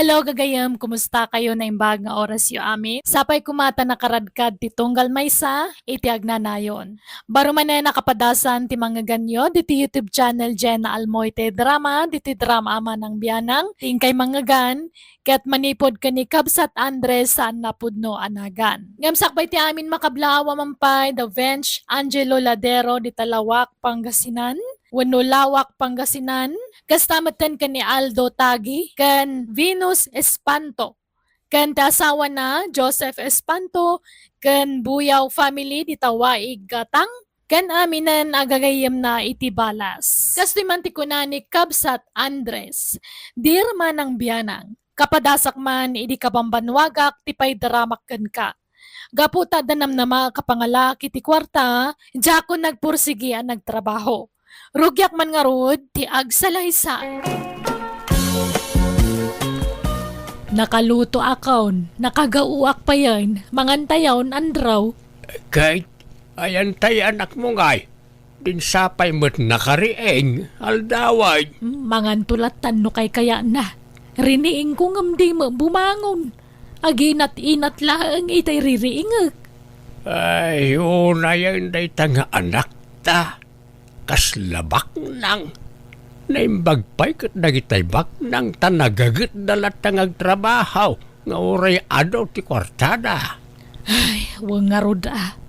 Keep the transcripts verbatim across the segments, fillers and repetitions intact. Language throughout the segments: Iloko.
Hello, gagayem. Kumusta kayo? Naimbag nga oras yo amin. Sapay kuma ta nakaradkad ti tunggal maysa iti agnanayon. Baro manen a kapadasan ti mangngeganyo diti YouTube channel Jenna Almoite Drama, diti drama a manang bianang, ti inkay mangngegan, ket manipud ken ni Kabsat Andres saan a pudno a nagan. Ngem sakbay ti amin makablaw a mampay, da Vench Angelo Ladero di Talawak, Pangasinan, wenno Lawak, Pangasinan, kasta metten ken ni Aldo Tagi ken Venus Espanto, ken ti asawana, Joseph Espanto, ken Buyaw family dita Waig, Gatang, ken aminen a gagayyemna iti balas. Kastoy man ti kuna ni Kabsat Andres, "Dear manang bianang, kapadasak man idi kabambanwagak ti paidaramak kenka. Gapu ta adda namnama a kapangalak iti kuarta, diakon nagpursigi a nagtrabaho. Rugiak man ngarud ti agsalaysay." "Nakalutoakon, nakagaoak payen, mangantayon, Andrew." "Ket, ayantayo anakmo ngay, dinsapay met nakariing, aldawen." "Hmm, manganto lattan no kaykayatna. Riniingko ngem di met bumangon. Aginat-inat laeng itay ririingek." "Ay, unayen dayta nga anakta. Kasla baknang. Naimbag pay ket dagitay baknang ta nagagetda latta nga agtrabaho nga uray adu ti kuartada." "Ay, wen ngarud a.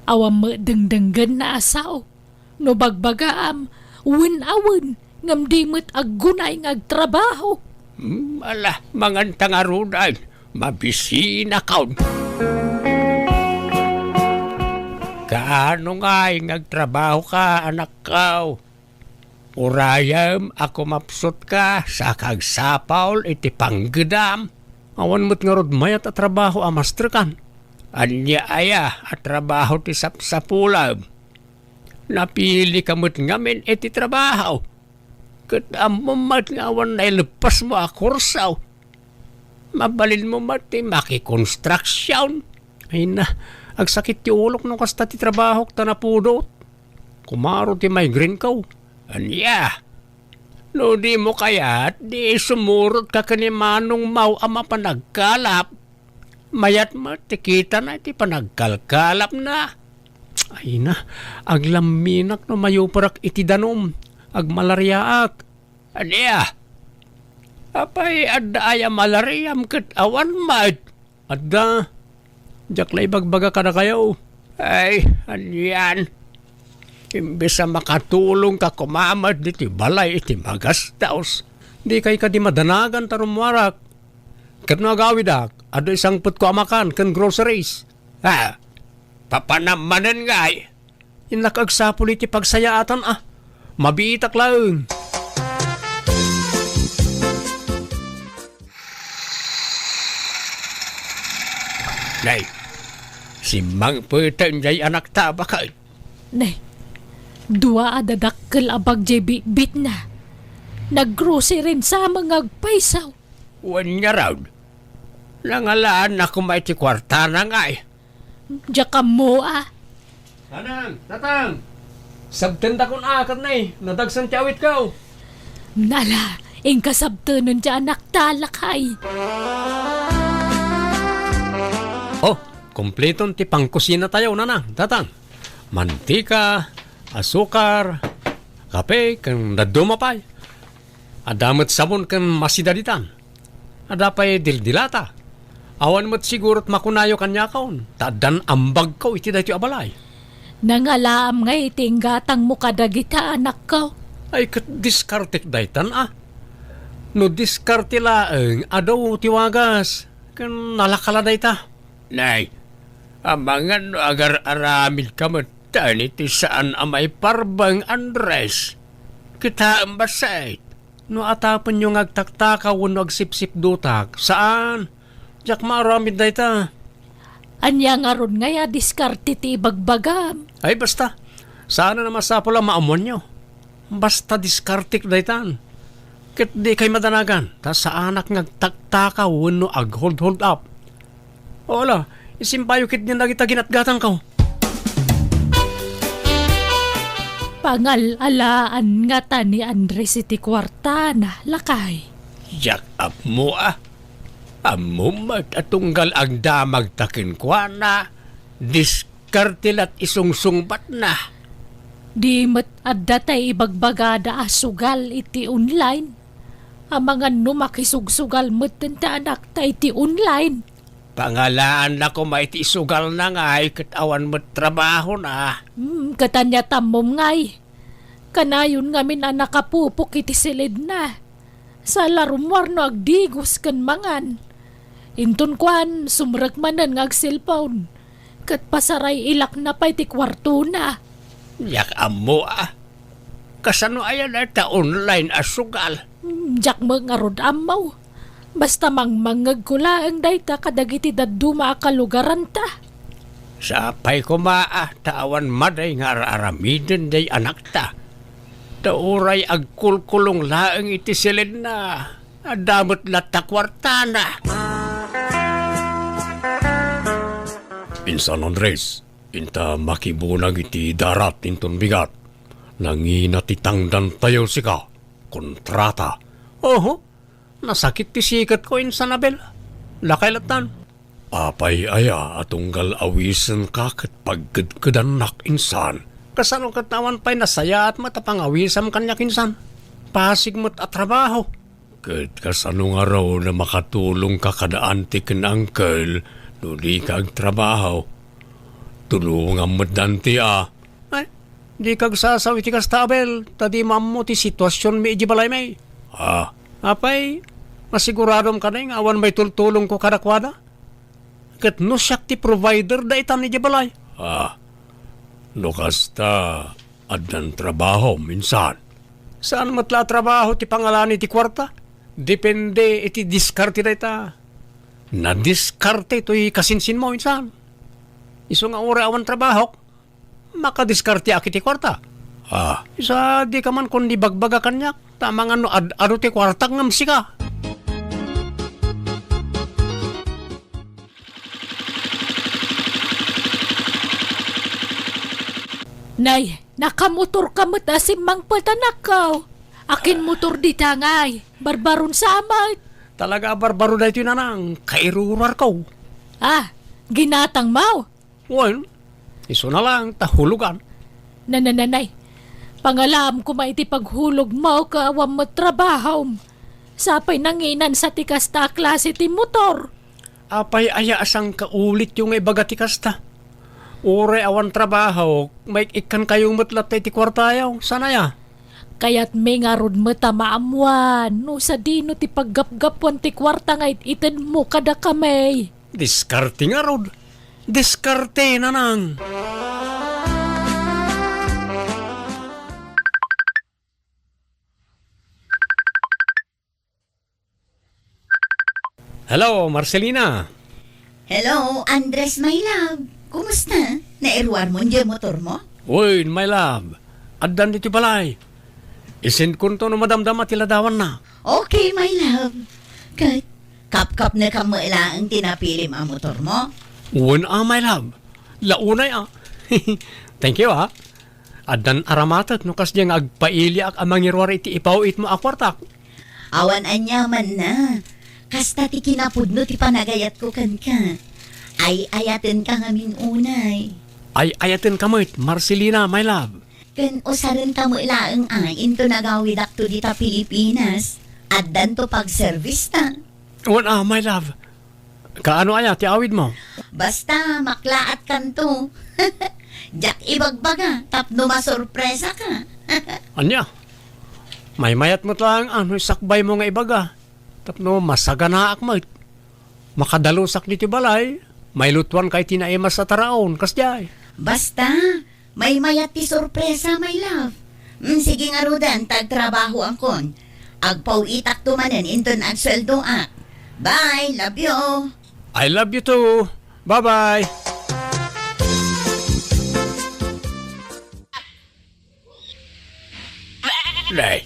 Awan met dengdenggenna a sao. No bagbagaam, wen a wen, ngem di met aggunay nga agtrabaho." "Hmm, ala, manganta ngaruden. Mabisinakon." "Kaano ngay nga agtrabahoka, anakko? Urayem a kumapsutka, saka agsapul iti panggedam. Awan met ngarud mayat a trabaho a masterkan. Ania aya a trabaho ti sapsapulem? Napilika met ngamin iti trabaho. Ket ammom met nga awan naileppesmo a kurso. Mabalinmo met ti makikonstruksion." "Ay na, agsakit ti ulok no kasta ti trabahok ta napudot. Kumaro ti migraine ko." "Ania? No dimo kayat, di sumurotka ken ni manongmo a mapan agkalap. Mayat met ti kitana iti panagkalkalapna." "Ay na, aglamminak no mayuparak iti danum. Agmalariaak." "Ania? Apay, adda aya malariam ket awan met?" "Adda. Diak la ibagbaga kadakayo." "Ay, anian? Imbes a makatulongka koma met ditoy balay iti magastos, dikay kadi madanagan ta rummuarak. Ket no agawidak, adda isangpetko a makan ken groceries. Ha? Papanam manen ngay?" "Innak agsapul iti pagsayaatan a. Mabiitak laeng." "Nay, simmangpeten jay anakta a baket." "Nay, dua a dadakkel a bag jay bitbitna. Naggrocery sa nga agpayso." "Wen ngarud, nangalaanna koma iti kuartana ngay." "Diak ammo a." "Nanang, tatang, sabtendakon a ket nay, nadagsen ti awitko." "Ala, inka sabtenen ti anakta, lakay." Oh, kompleton ti pangkusinatayo, nanang, tatang. Mantika, asukar, kape, ken dadduma pay. Adda met sabon ken masida ditan. Adda pay dildilata. Awan met sigurot makunayo kaniakon, ta addan ambagko iti daytoy a balay." "Nangalaam ngay iti inggatangmo kadagita, anakko." "Ay, ket diskartek daytan a. No diskarte laeng, adu ti wagas. Ken nalaka la dayta." "Nay, amangan no agar-aramidka metten iti saan a maiparbeng, Andres. Kitaem bassit. No atapenyo nga agtaktakaw wenno agsipsipdutak, saan. Diak maaramid dayta." "Ania ngarud ngay a diskarte ti ibagbagam?" "Ay, basta. Saanen a masapul a maammoanyo. Basta diskartek daytan. Ket dikay madanagan, ta saanak nga agtaktakaw wenno ag-hold-hold up. O ala, isimpayo ketdin dagita ginatgatangko." Pangal-alaan ngata ni Andres iti kuartana, lakay. "Diak ammo a. Ammom met a tunggal agdamagta kenkuana, diskarte la ti sungsungbatna. Di met adda tay ibagbagada a sugal iti online. Amangan no makisugsugal metten ti anakta iti online. Pangalaanna koma iti isugalna ngay ket awan met trabahona. Hmm, ket ania ti ammom ngay? Kanayon ngamin a nakapupok iti siledna. Sa la rummuar no agdigos ken mangan. Inton kuan, sumrek manen nga agselpon. Ket pasaray-ilakna pay ti kuartona. Diak ammo a. Kasano aya dayta online a sugal? Hmm, diak met ngarud ammo. Basta mangmangngegko laeng dayta kadagiti dadduma a kalugaranta. Sapay koma a ta awan madi nga ar-aramiden day anakta. Ta uray agkulkulong laeng iti siledna, adda met latta kuartana. Insan Andres, inta makibunag iti darat inton bigat. Nangina ti tangdantayo sika. Kontrata. Oho, nasakit ti siketko, Insan Abel. Lakay lattan. Apay aya a tunggal awisenka ket pagkedkedannak, Insan? Kasano ket awan pay nasayaat met a pangawisam kaniak, Insan? Pasig met a trabaho. Ket kasano ngarud a makatulongka kada anti ken uncle no dika agtrabaho? Tulongam met danti a. Ay, dika agsasao iti kasta, Abel, ta dimo ammo ti situasionmi idiay balaymi. Ah, apay, masiguradom kadi nga awan maitultulongko kadakuada? Ket no siak ti provider daytan idiay balay? Ah, no kasta, addan trabahom, Insan? Saan met la a trabaho ti pangalani ti kuarta? Depende iti diskarte dayta. Nadiskarte toy kasinsinmo, Insan. Isu nga uray awan trabahok, makadiskarteak iti kuarta. Ah, isu a dika man kundi bagbaga kaniak, ta amangan no ad-adu ti kuartak ngem sika. Nay, nakamotorka met a simmangpet, anakko. Akin motor dita ngay? Barbaron sa met. Talaga a barbaro daytoy, nanang, kairuruarko. Ah, ginatangmo? Wen, isuna lang ta hulogan. Nanananay, pangalaam koma iti paghulogmo ket awan met trabahom. Sapay nanginan sa ti kasta a klase ti motor. Apay aya a sangkaulityo nga ibaga ti kasta? Uray awan trabaho, maik-ikkankayo met latta iti kuartayo. Saan aya? Kayatmi ngarud met a maammuan no sadino ti paggapgapuan ti kuarta nga it-itedmo kadakami. Diskarte ngarud. Diskarte, nanang. Hello, Marcelina. Hello, Andres, my love. Kumusta? Nairuarmo diay motormo? Uy, my love. Addan ditoy balay. Isendkonto no madamdama ti ladawanna. Okay, my love. Ket, kapkapnekam met laeng ti napilim a motormo? Wen a, my love. La unay a. Thank you, ah. Addan aramatek no kasdiay nga agpailiak a mangiruar iti ipaw-itmo a kuartak. Awan aniamanna. Kasta ti kinapudno ti panagayatko kenka. Ay-ayatenka ngamin unay. Ay-ayatenka met, Marcelina, my love. Ken usarenta met laeng a inton agawidakto dita Pilipinas. Addanto pagservista. Wen a, my love. Kaano aya ti awidmo? Basta, maklaatkanto. Diak ibagbaga, tapno masorpresaka. Ania? Maymayat met laeng a no isakbaymo nga ibaga. Tapno masaganaak met. Makadalusak ditoy balay, mailutuanka iti naimas a taraon, kasdiay. Basta, maymayat ti sorpresa, my love. Mm, sige ngaruden, ta agtrabahoakon. Agpaw-itakto manen inton agsueldoak. Bye, love you. I love you too. Bye-bye. Nay,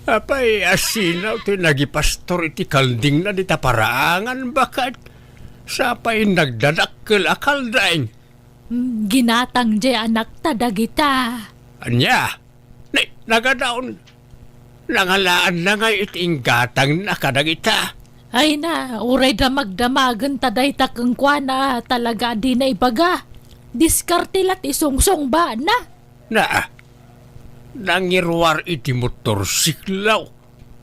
apay a sinaw ti nagipastor iti kaldingna dita paraangan, baket? Sapay nagdadakkel a kalding. Mm, ginatang diay anakta dagita. Ania? Nay, nagadaon. Nangalaanna ngay iti inggatangna kadagita. Ay na, uray damagdamagen ta dayta kenkuana talaga a dina ibaga. Diskarte la ti sungsongbana. Na, nangiruar iti motorsiklo.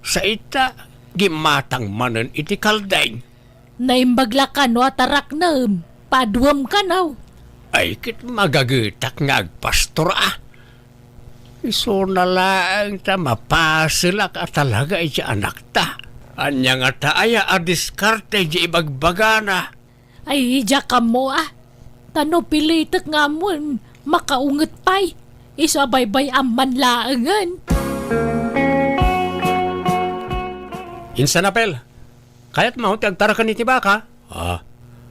Sa ita, gimatang manen iti kaldeng. Naimbag la kano a taraknem, paduem kano. Ay, ket magagetak nga agpastor a. Isuna laeng ta mapaselak a talaga iti anakta. Ania nga ta aya a diskarte iti ibagbagana? Ay, diak ammo a. Ta no pilitek nga ammoen, makaunget pay. Isu a baybay-am man laengen. Insan, Apel, kayatmo ti agtaraken iti baka? Ah,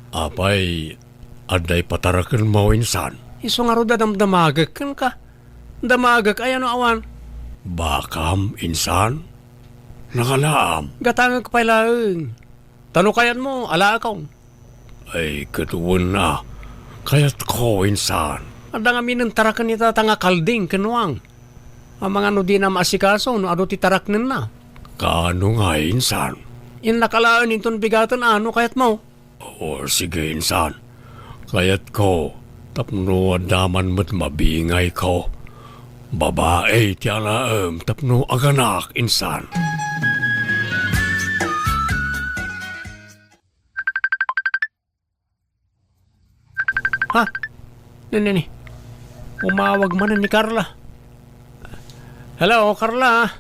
apay, adda ipatarakenmo, insan? Isu ngarud a damdamagek kenka. Damagek aya no awan? Bakam, insan? Nakalaam. Gatangek pay laeng. Ta no kayatmo, alaekon. Ay, ket wen a. Kayatko, insan. Adda ngamin intaraken ita ta nga kalding ken uwang. Amangan no dina maasikaso no adu ti taraknenna. Kaano nga, insan? Innak alaen inton bigaten a no kayatmo. O, sige, insan. Kayatko, tapno adda man met mabingayko. Babai ti alaem tapno aganak, insan. Ha? Nini, nini. Umawag manen ni Carla. Hello, Carla.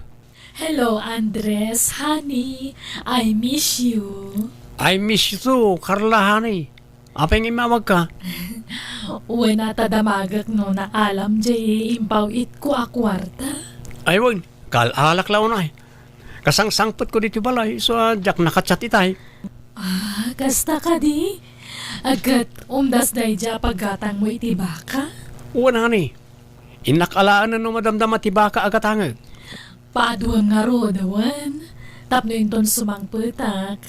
Hello, Andres, honey. I miss you. I miss you too, Carla, honey. Apay nga immawagka? Wen a ta damagek no naalam jay impaw-itko a kuarta. Ay, wen. Kaal-alak la unay. Kasangsangpetko ditoy balay, isu a diak nakachat itay. Ah, kasta kadi? Ket umdas daydiay a paggatangmo iti baka? Wen, honey. Innak alaen no madamdama ti baka a gatangek. Paduem ngarud, wen. Tapno inton sumangpetak,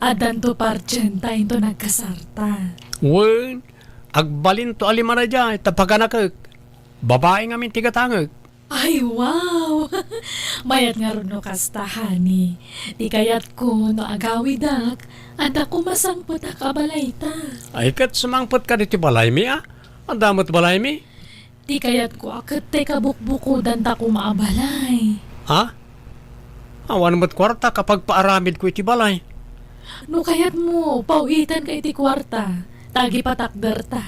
addanto partienta inton agkasarta. Wen, agbalinto a lima daydiay, ta paganakek. Babai ngamin ti gatangek. Ay, wow! Mayat ngarud no kasta, honey. Ti kayatko no agawidak, adda koma sangpetak a balayta. Ay, ket sumangpetka ditoy balaymi, a? Adda met balaymi? Ti kayatko a ket ti kabukbukodan ta koma a balay. Ha? Awan met kuarta a pagpaaramidko iti balay. No kayatmo, paw-itanka iti kuarta, ta agipatakderta.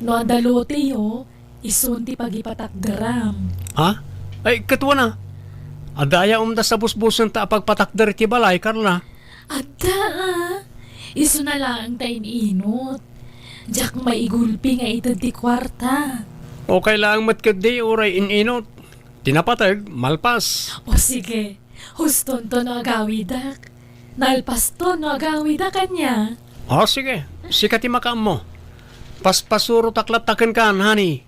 No adda loteyo, isun ti pagipatakderam. Ha? Ay, ket wen a. Adda aya umdas a busbusenta a pagpatakder iti balay, Carla? Adda, a. Isuna laeng ta in-inut. Diak maigulpi nga ited ti kuarta. Okay laeng met ketdi uray in-inut. Ti napateg, malpas. O sige, hustonto no agawidak. Nalpasto no agawidak, ania? O sige, sika ti makaammo. Paspasurotak latta kenka, honey.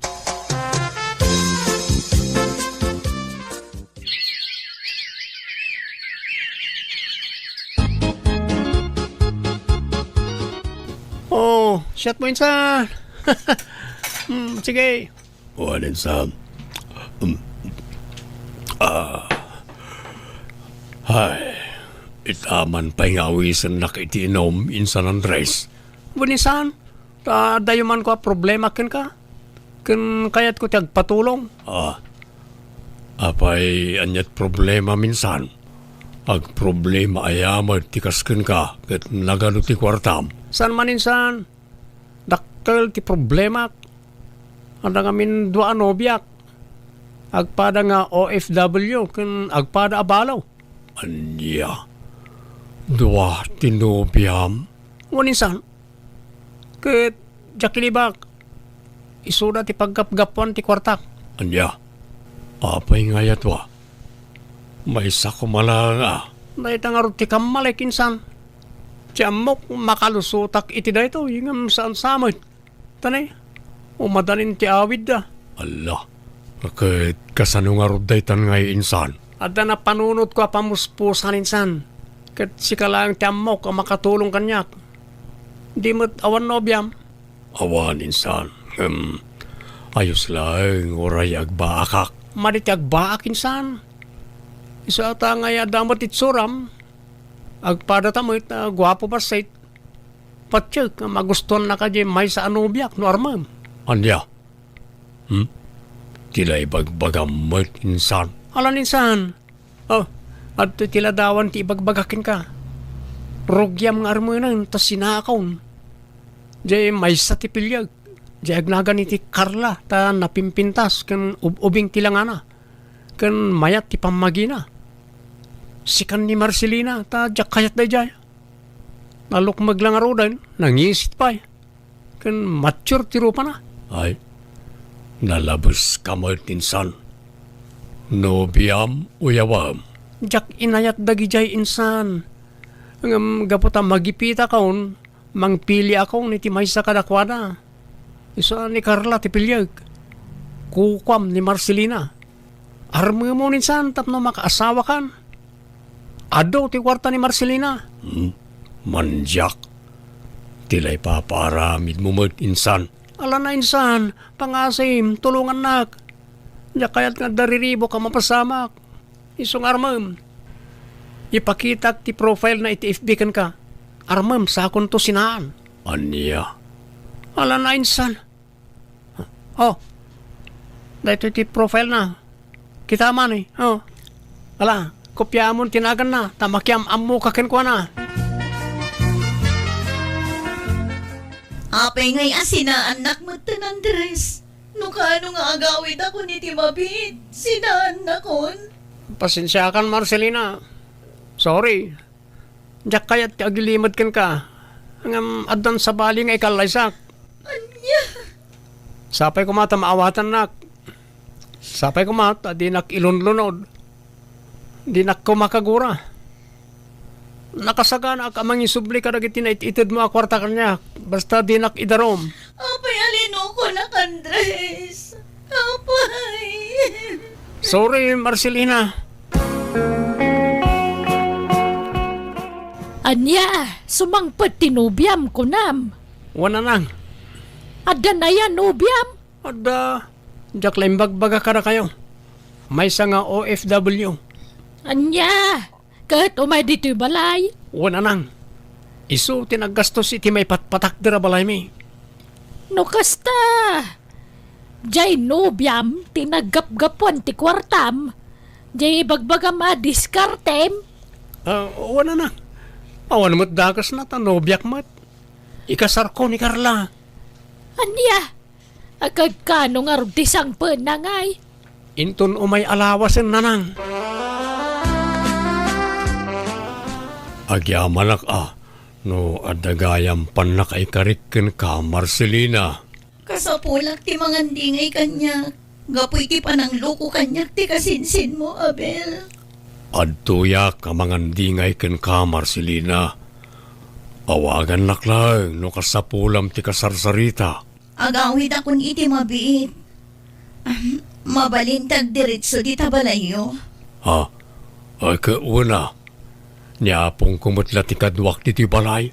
O, siatmo, insan. Hmm, sige. Wen, insan. Hmm. Ah. Ay, ita man pay nga awisennak iti inum, insan Andres. Wen, insan. Ta adda man kua problema kenka. Ken kayatko ti agpatulong. Ah. Apay, aniat problemam, insan? Agproblema aya met ti kas kenka ket nagadu ti kuartam? Saan man, insan. Dakkel ti problemak. Adda ngamin dua a nobiak. Agpada nga O F W ken agpada a balo. Ania? Dua ti nobiam? Wen, insan. Ket diak ilibak. Isuda ti paggapgapuan ti kuartak. Ania? Apay nga aya tua? Maysa koma laeng a. Dayta ngarud ti kammalek, insan. Ti ammok, makalusotak iti daytoy, ngem saan sa met. Ta ne, umadanin ti awidda. Alla, ket kasano ngarud daytan ngay, insan? Adda napanunotko a pamuspusan, insan. Ket sika laeng ti ammok a makatulong kaniak. Di met awan nobiam? Awan, insan. Ngem, ayos laeng uray agbaakak. Madi ti agbaak, insan. Isu ata ngay adda met itsuram. Agpadata met a guapo bassit. Patiek nga magustuannaka diay maysa a nobiak no armem. Ania? Hmm? Ti la ibagbagam met insan. Alan insan. Oh, adtoy ti ladawan ti ibagbagak kenka. Rugiam nga armenen ta sinaakon. Diay maysa ti piliek. Diay agnagan iti Carla ta napimpintas ken ub-ubing ti langana. Ken mayat ti pammagina. Sikan ni Marcelina ta diak kayat daydiay. Nalukmeg la ngaruden, nangisit pay. Ken mature ti rupana. Ay, nalabeska met insan. Nobiam, uyawem. Diak inayat dagidiay insan. Ngem gapu ta magipitakon, mangpiliakon iti maysa kadakuada. Isu a ni Carla ti piliek. Kukuam ni Marcelina. Armemon insan tapno makaasawakan. Adu ti kuarta ni Marcelina. Hmm? Mandiak. Ti la ipapaaramidmo met insan. Alanna insan, pangasim, tulongannak. Diak kayat nga adda riribuk a mapasamak. Isu nga armem. Ipakitak ti profile na iti F B kenka. Armem, sakonto sinaan. Ania? Alanna insan. Oh, daytoy ti profile na. Kita man eh. Oh. Ala, kopiamon ti naganna, ta makiam-ammoka kenkuana. Apay ngay a sinaannak metten, Andres? No kaano nga agawidakon iti mabiit, sinaannakon? Pasensiakan, Marcelina. Sorry. Diak kayat ti agilimed kenka. Ngem addan sabali nga ikallaysak. Ania? Sapay koma ta maawatannak. Sapay koma ta dinak ilunlunod. Dinak koma kagura. Nakasaganaak a mangisubli kadagiti nait-itedmo a kuarta kaniak. Basta dinak idarum. Apay a linokonak, Andres? Apay. Sorry, Marcelina. Ania, sumangpet ti nobiam, kunam? Wen, nanang. Adda aya nobiam? Adda, diak la imbagbaga kadakayo. Maysa nga O F W. Ania, ket umay ditoy balay? Wen, nanang. Isu ti naggastos iti maipatpatakder a balaymi. No kasta, diay nobiam ti naggapgapuan ti kuartam, diay ibagbagam a diskartem? Ah, wen, nanang. Awan met dakesna ta nobiak met. Ikasarko ni Carla. Ania? Agkano ngarud ti sangpenna ngay? Inton umay a lawasen, nanang. Agyamanak a, no adda gayam pannakaikarik kenka, Marcelina. Kasapulak ti mangandingay kaniak, gapu iti panangloko kaniak ti kasinsinmo, Abel. Adtoyak a mangandingay kenka, Marcelina. Awagannak laeng no kasapulam ti kasarsarita. Agawidakon iti mabiit. Ahem, mabalin ti agdiretso dita balayyo. Ha? Ay, ket wen a. Ni apongko met la ti kaduak ditoy balay.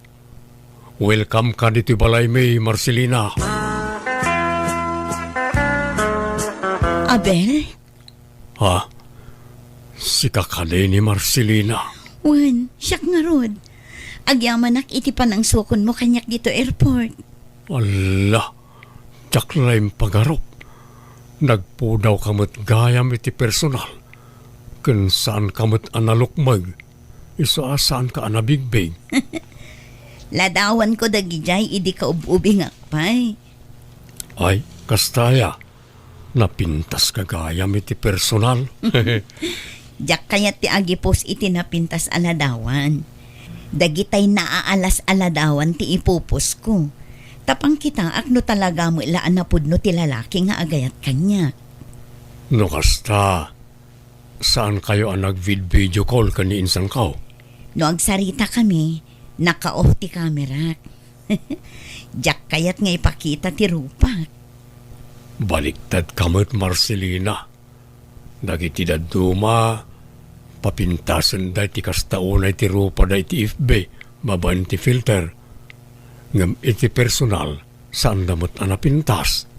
Welcome ka ditoy balaymi, Marcelina. Abel? Ha? Sika kadi ni Marcelina? Wen, siak ngarud. Agyamanak iti panangsukonmo kaniak ditoy airport. Alla, diak la impagarup. Nagpudawka met gayam iti personal. Ken saanka met a nalukmeg. Isu a saanka a nabigbig. Ladawanko dagidiay idi kaub-ubingak pay. Ay, kasta aya. Napintaska gayam iti personal. Diak kayat ti agipos iti napintas a ladawan. Dagitay naaalas a ladawan ti ipuposko. Ta pangkitaak no talaga met la a napudno ti lalaki nga agayat kaniak. No kasta, saankayo a nagvid-video call ken ni insanko? No agsaritakami, naka-off ti kamerak. Diak kayat nga ipakita ti rupak. Baliktadka met, Marcelina. Dagiti dadduma, papintasenda iti kasta unay ti rupada iti F B babaen iti filter. Ngem iti personal, saanda met a napintas.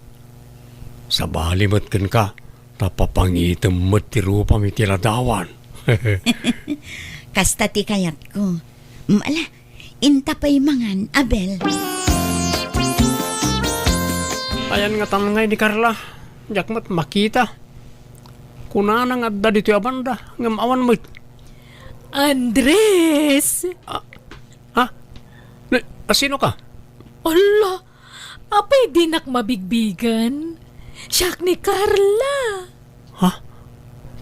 Sabali met kenka, ta papangitem met ti rupam iti ladawan. Kasta ti kayatko. Mm, ala, inta pay mangan, Abel. Ayan ngatan ngay ni Carla. Diak met makita. Kunana nga adda ditoy a banda, ngem awan met. Andres! Ah, ha? Ni, a, sino ka? Ala, apay dinak mabigbigen? Siak ni Carla. Ha?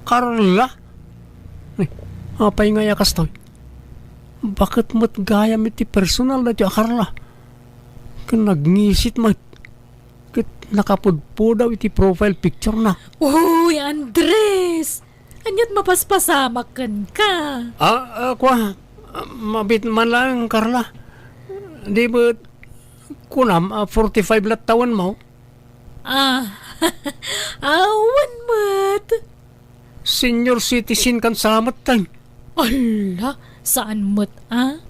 Carla? Ni, apay ngay a kastoy? Baket met gayam iti personal daytoy a Carla? Ken nagngisit met. Ket nakapudpudaw iti profile picture na. Uy, Andres! Ania't mapaspasamak kenka? Ah, ah, kua, ah, mabit man lang, Carla. Di ba, kunam, ah, forty-five la't tawenmo? Ah, awan met. Senior citizen kan sa met, tay. Ala, saan met, ah?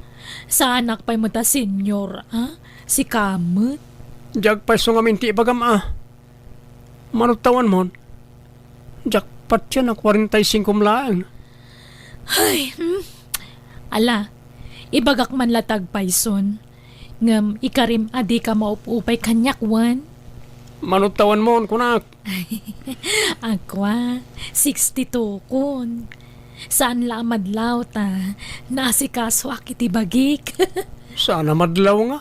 Saanak pay met a senior, ah? Sika met? Diak pay isu ngamin ti ibagam, ah. Mano tawenmon? Diak patien a kwarenta y singko laeng. Ay, hmm. Ala, ibagak man la ti agpayson. Ngem ikarim a dika maup-upay kaniak wen? Mano tawenmon, kunak? Akua, sixty-two kon. Saan la a madlaw ta naasikasoak iti bagik. Saan a madlaw nga?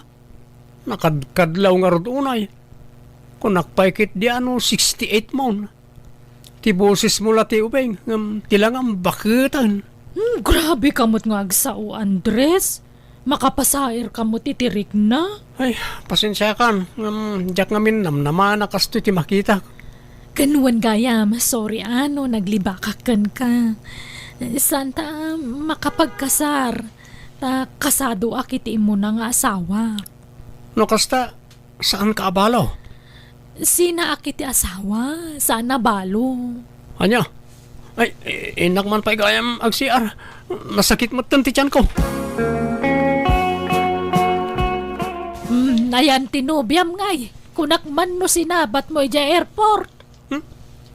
Nakadkadlaw ngarud unay. Kunak pay ket di ano, sixty-eight mon. Ti bosesmo la ti ubing, ngem ti langam baketen. Hmm, grabe ka met nga agsao, Andres. Makapasair ka met iti rikna. Ay, pasensiakan, ngem diak ngamin namnama a kastoy ti makitak. Ken wen gayam, sorry a no naglibakak kenka. Saan ta makapagkasar, ta kasadoak iti immuna nga asawa. No kasta, saanka a balo? Sinaak iti asawa, saan a balo. Ania? Ay, i-, innak man pay gayam ag-C R. Nasakit metten ti tianko. Hmm, ayan ti nobiam ngay. Kunak man no sinabatmo idiay airport. Hmm?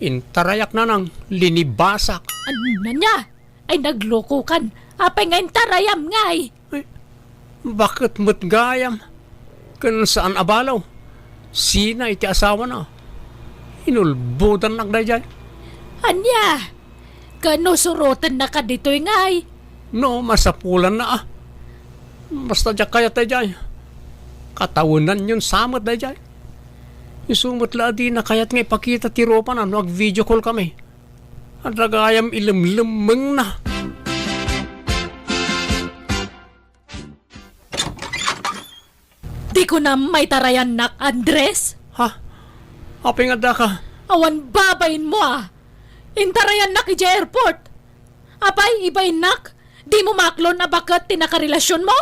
Intarayak nanang, linibasak. An-, ania? Ay, naglokokan. Apay nga intarayam ngay? Ay, baket met gayam? Ken saan a balo? Sina iti asawana? Inulbodannak daydiay. Ania? Ken no surotennaka ditoy ngay? No, masapulanna a. Basta diak kayat daydiay. Katawenanyon sa met daydiay. Isu met la a dina kayat nga ipakita ti ropana no ag-video call kami. Adda gayam ilemlemmengna. Di kunam maitarayannak, Andres? Ha? Apay nga addaka? Awan babainmo a. Intarayannak idiay airport. Apay, ibainnak? Dimo maaklon a baket ti nakarelasionmo?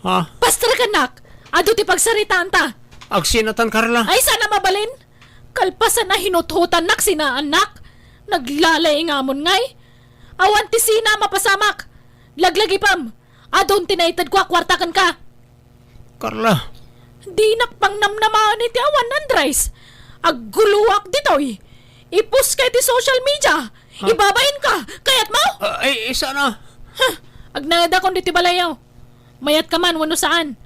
Ha? Pastrakannak! Adu ti pagsaritaanta! Agsinatan, Carla. Ay, saan a mabalin? Kalpasan a hinuthutannak sinaannak, naglalay ngamon ngay. Awan ti sina a mapasamak. Laglagipem, adun ti naitedko a kuarta kenka. Carla. Dinak pangnamnamaen iti awan, Andres. Agguloak ditoy. Ipost ka iti social media. Ha? Ibabain ka. Kayatmo? Ah, ay, ay, sana. Huh! Agnaedakon ditoy balayyo. Mayat ka man wenno saan.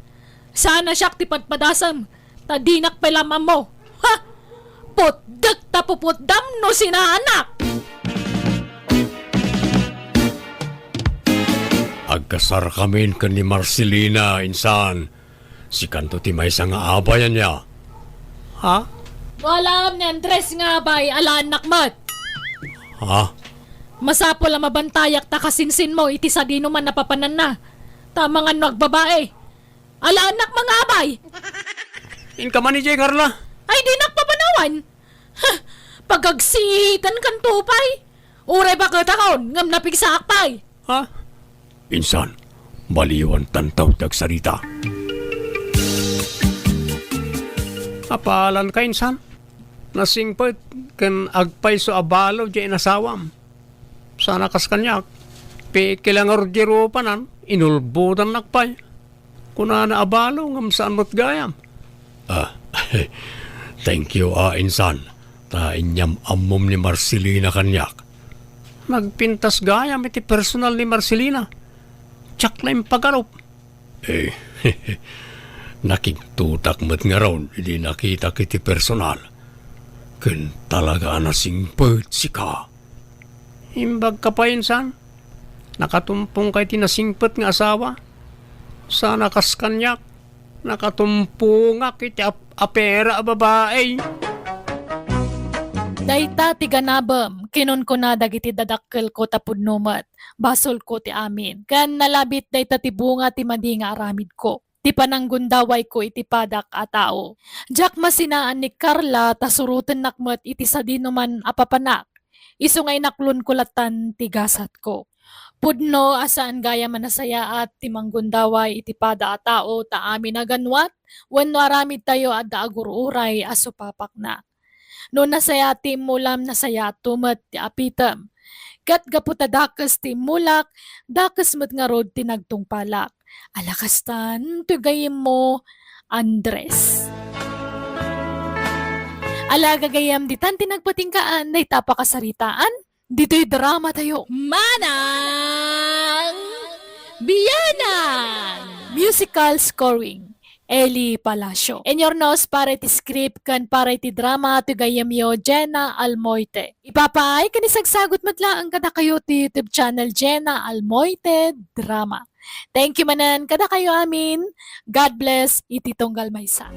Saan a siak ti padpadasem, ta dinak pay la maammo. Ha! Putdek ta puputdam no sinaannak! Agkasarkamin ken ni Marcelina, insan. Sikanto ti maysa nga abay, ania? Ha? Wala ni Andres nga abay, alaannak met. Ha? Masapul a mabantayak ta kasinsinmo iti sadino man a papananna. Ta amangan no agbabae. Alaannak mangabay! Inka man idiay, Carla? Ay, dinak papanawan! Huh! Pagagsiitankanto pay! Uray baketakon, ngem napigsaak pay! Ha? Insan, baliwantanto ti agsarita. Apalanka, insan? Nasingpet ken agpayso a balo diay inasawam. Sana kas kaniak, pikila ngarud diay rupanan, inulbodannak pay. Kunana a balo ngem saan met gayam. Ah, thank you, ah, insan, ta inyam-ammom ni Marcelina kaniak. Nagpintas gayam iti personal ni Marcelina. diak la impagarup. Eh, nakigtotak met ngarud idi nakitak iti personal. Ken talaga a nasingpet sika. Imbagka pay insan, nakatumpongka iti nasingpet nga asawa. Sana kas kaniak, nakatumpongak iti ap-, apera a babai. Dayta ti ganabem, kinunkuna dagiti dadakkelko ta pudno met, basolko ti amin. Ken nalabit dayta ti bunga ti madi nga aramidko, ti pananggundawayko iti padak a tao. Diak masinaan ni Carla ta surotennak met iti sadinoman a papanak. Isu nga inaklonko latan ti gasatko. Pudno a saan gayam a nasayaat ti manggundaway iti pada a tao ta amin a ganwat wenno aramidtayo adda agur-uray a supapakna. No nasayaat ti immulam, nasayaatto met ti apitem. Ket gapu ta dakes ti immulak, dakes met ngarud ti nagtungpalak. Ala kastan, toy gayyemmo, Andres. Ala gagayyem, ditan ti nagpatinggaan dayta a pakasaritaan ditoy dramatayo. Manang Bianang! Musical scoring, Eli Palacio. Inyurnos para iti script ken para iti drama ti gayyemyo, Jenna Almoite. Ipapaay ken isagsagut met laeng kadakayo ti YouTube channel, Jenna Almoite Drama. Thank you manen kadakayo amin. God bless iti tunggal maysa.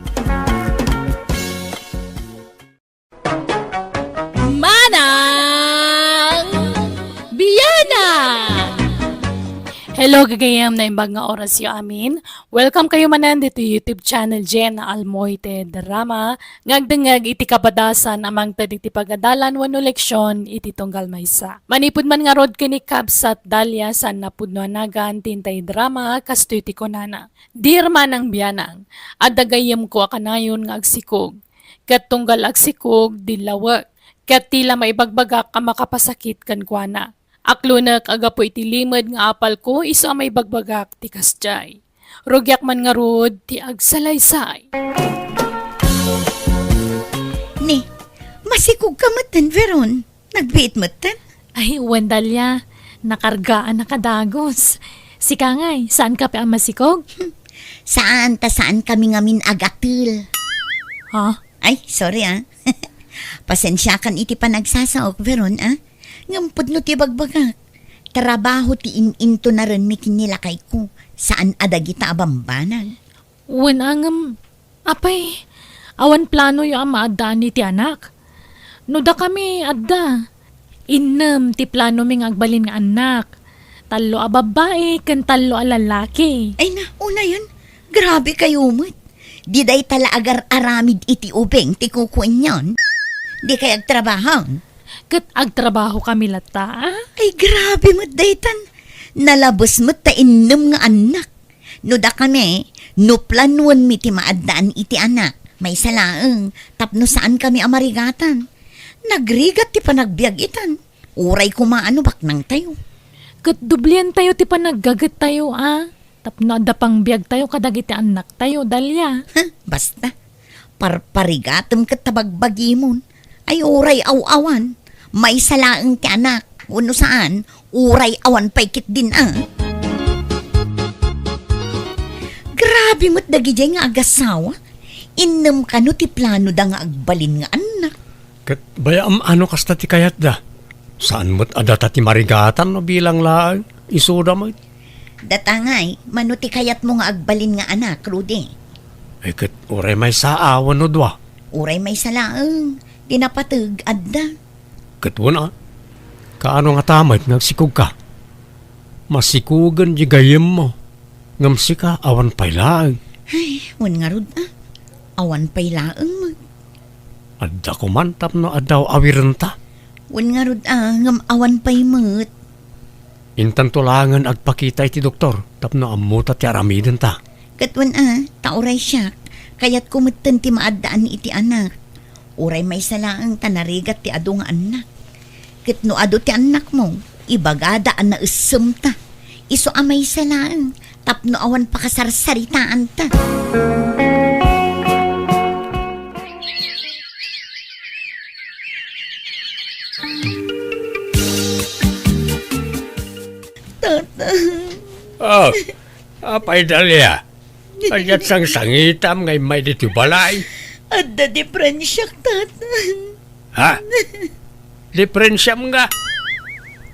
Manang Bianang! Hello, gagayyem, naimbag nga orasyo amin. Welcome kayo manen ditoy YouTube channel, Jenna Almoite Drama, nga agdengngeg iti kabadasan a mangted iti pagadalan wenno leksion iti tunggal maysa. Manipud man ngarud ken ni Kabsat Dalia, saan a pudno a nagan ti intay drama, kastoy ti kunana. Dear Manang Bianang, adda gayyemko a kanayon nga agsikog. Ket tunggal agsikog, dillawek. Ket ti la maibagbagak a makapasakit kenkuana. Aklonek a gapu iti limed nga apalko isu a maibagbagak ti kasdiay. Rugiak man ngarud ti agsalaysay. Ni, masikogka metten, Veron. Nagbiit metten? Ay, wen, Dalia. Nakargaan a kadagos. Sika ngay, saanka pay a masikog? Saan ta saan kami ngamin agatel. Ha? Ay, sorry, ah. Pasensiakan iti panagsasaok, Veron, ah. Ngem pudno ti bagbagak. Trabaho ti in-intunarenmi ken ni lakayko, saan a dagita a bambanag. Wen a ngem, apay, awan planoyo a maaddaan iti anak? No dakami, adda. Innem ti planomi nga agbalin nga annak. Tallo a babbai ken tallo a lallaki. Ay na, unayen, grabe kayo met. Di dayta la agar-aramid iti ubing ti kukuenyon. Di kay agtrabaho. Ket agtrabaho kami latta, a? Ay, grabe met daytan. Nalabes met ta innem nga annak. No dakami, no planoenmi ti maaddaan iti anak, maysa laeng, tapno saan kami a marigatan. Nagrigat ti panagbiag itan. Uray koma a no baknangtayo. Ket doblientayo ti panaggagettayo, a? Tapno adda pangbiagtayo kadagiti annaktayo, Dalia. Huh, basta. Parparigatem ket ta bagbagimon. Ay uray aw-awan. Maysa laeng ti anak. Wenno saan, uray awan pay ketdin a. Grabe met dagidiay nga agasawa. Innem kano ti planoda nga agbalin nga annak. Ket bayam a no kasta ti kayatda. Saan met a data ti marigatan no bilang laeng, isuda met. Data ngay, mano ti kayatmo nga agbalin nga anak, Rudy? Ay, ket uray maysa a wenno dua. Uray maysa laeng, ti napateg, adda. Ket wen a, kaano ngata met nga agsikogka? Masikogen di gayyemmo, ngem sika awan pay laeng. Ay, wen ngarud a, awan pay laeng met. Adda koman tapno adda awirenta. Wen ngarud a, ngem awan pay met. Intanto laengen agpakita iti doktor tapno ammota ti aramidenta. Ket wen a, ta uray siak, kayatko metten ti maaddaan iti anak. Uray maysa laeng ta narigat ti adu nga annak. Ket no adu ti annakmo, ibagada a naessemta. Isu a maysa laeng, tapno awan pakasarsaritaanta. Tata. Oh, apay, Dalia? Kadiat sangsangitam nga immay ditoy balay? Adda diferensiak, Tatang. Ha? Diferensiam nga?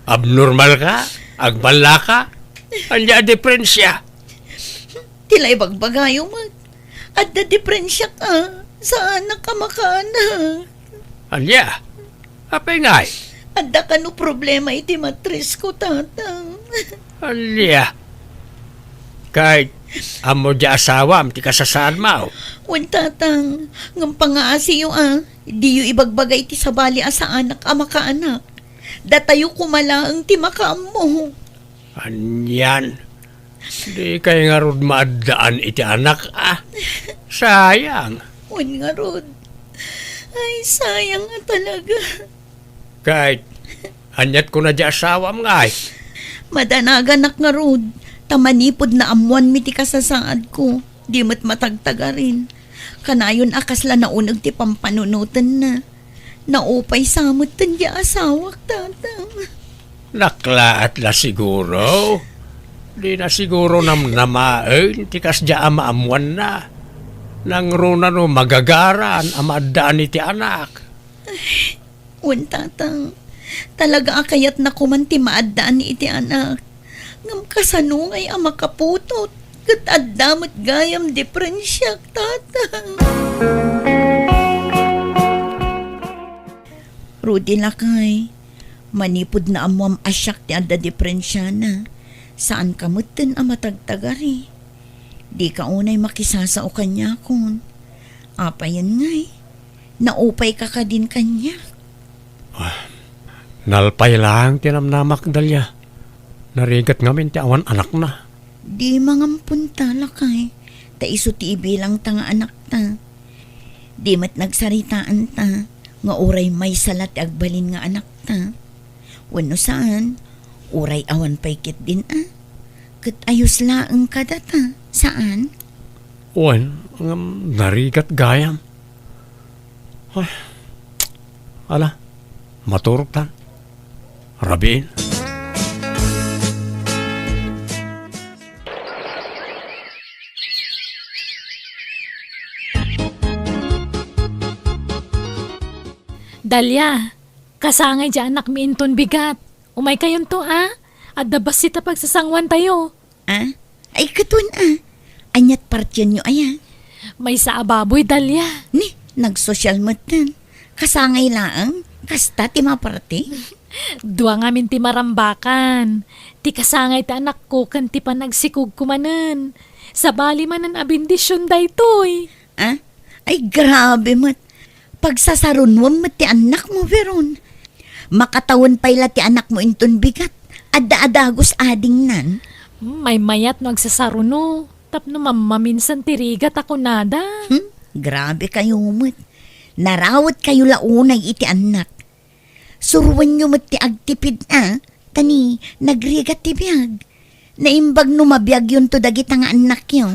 Abnormal ka? Agballa ka? Ania a diferensia? Ti la ibagbagayo met, adda diferensiak a saanak a makaanak. Ania? Apay ngay? Adda kano problema iti matrisko, Tatang. Ania? Kay, ammo diay asawam ti kasasaadmo? Wen, Tatang, ngem pangaasiyo a, diyo ibagbaga iti sabali a saanak a makaanak. Datayo koma laeng ti makaammo. Anian? Dikay ngarud maaddaan iti anak, a? Sayang. Wen ngarud. Ay, sayang nga talaga. Kay, aniat kuna diay asawam ngay? Madanaganak ngarud, ta manipud naammoanmi ti kasasaadko, di met matagtagarin. Kanayon a kasla nauneg ti pampanunotenna. Naupay sa metten diay asawak, Tatang. Naklaat la siguro. Dina siguro namnamaen ti kasdiay a maammoanna. Nangruna no magagaran a maaddaan iti anak. Wen, Tatang. Talaga a kayatna koman ti maaddaan iti anak. Ngem kasano ngay a makaputot? Ket adda met gayam diferensiak, Tatang. Rudy, lakay, manipud naammoam a siak ti adda diferensiana, saanka metten a matagtagari. Dika unay makisasao kaniakon. Apayen ngay? Naupayka kadin kaniak? Ah, nalpay laeng ti namnamak, Dalia. Narigat ngamin ti awan anakna. Di mangamponta, lakay, ta isu ti ibilangta nga anakta. Di met nagsaritaanta nga uray maysa la ti agbalin nga anakta. Wenno saan, uray awan pay ketdin a. Ket ayos laeng kadata, saan? Wen, ngem narigat gayam. Ay, ala, maturogtan. Rabiin. Dalia, kasangay diay anakmi inton bigat. Umaykayonto, a? Adda bassit a pagsasangoantayo. A? Ay, katon, a. Aniat partienyo aya? Maysa a baboy, Dalia. Ni, nagsosial metten. Kasangay laeng, kasta ti maparti? Dua ngamin ti marambakan. Ti kasangay ti anakko ken ti panagsikogko manen. Sabali manen a bendision daytoy. A? Ay, grabe met. Pagsasarunoam met ti annakmo, Veron. Makatawen pay la ti anakmo inton bigat. Adda a dagus adingnan. Hmm, maymayat no agsasaruno. Tapno mammaminsan ti rigat a kunada. Hmm, grabe kayo met. Narawet kayo la unay iti annak. Suruenyo met ti agtipid a, ta ni nagrigat ti biag. Naimbag no mabiagyonto dagita nga annakyo.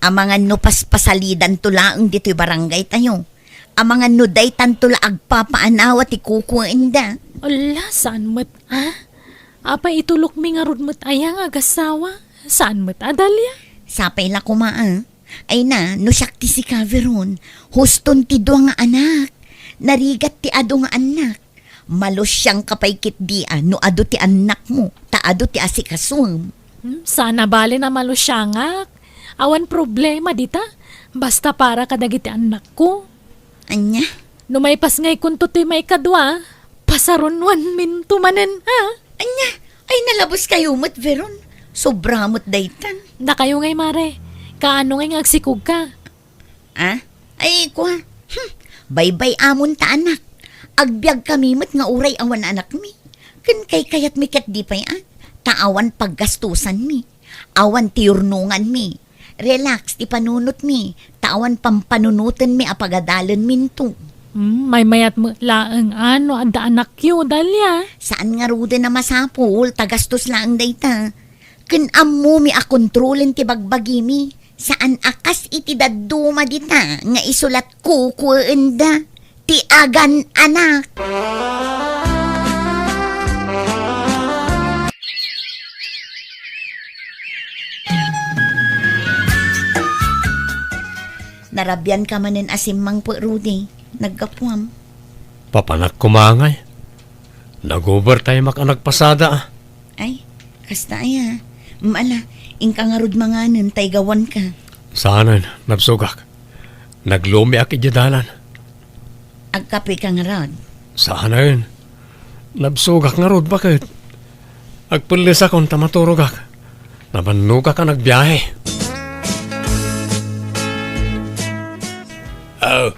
Amangan no paspasalidanto laeng ditoy barangaytayo. Amangan no daytanto la agpapaanawa ti kukuenda. Ala, saan met, a? Apay itulokmi ngarud met aya nga agassawa? Saan met a, Dalia? Sapay la koma, a? Ay na, no siak ti sika, Veron, huston ti dua nga anak. Narigat ti adu nga annak. Malusiangka pay ketdi a no adu ti annakmo, ta adu ti asikasuem. Hmm, saan a bale a malusiangak. Awan problema dita. Basta para kadagiti annakko. Ania? No maipasngaykonto toy maikadua, pasarunoanminto manen, a? Ania? Ay, nalabos kayo met, Veron. Sobra met daytan. Dakayo ngay, mare. Kaano ngay nga agsikogka? A? Ay, kua. Hmm. Baybay-amon ta anak. Agbiag kami met nga uray awan anakmi. Ken kaykayatmi ket di pay a. Ta awan paggastusanmi. Awan ti yurnonganmi. Relax ti panunotmi. Ta awan pampanunotenmi a pagadalenminto. Hmm, maymayat met laeng a no adda anakyo, Dalia. Saan ngaruden a masapul, ta gastos laeng dayta. Ken ammomi a kontrolen ti bagbagimi. Saan a kas iti dadduma dita nga isu la ti kukuenda ti agan-anak. Rabianka manen a simmangpet, Rudy. Naggapuam. Papanak koma ngay. Nag-overtime-ak a nagpasada, a. Ay, kasta aya. Mala, inka ngarud manganen, ta igawanka. Saanen, nabsogak. Naglumiak idiay dalan. Agkapeka ngarud? Saanen. Nabsogak ngarud, baket. Agpellesakon ta maturogak. Nabannogak a nagbiahe. Oh,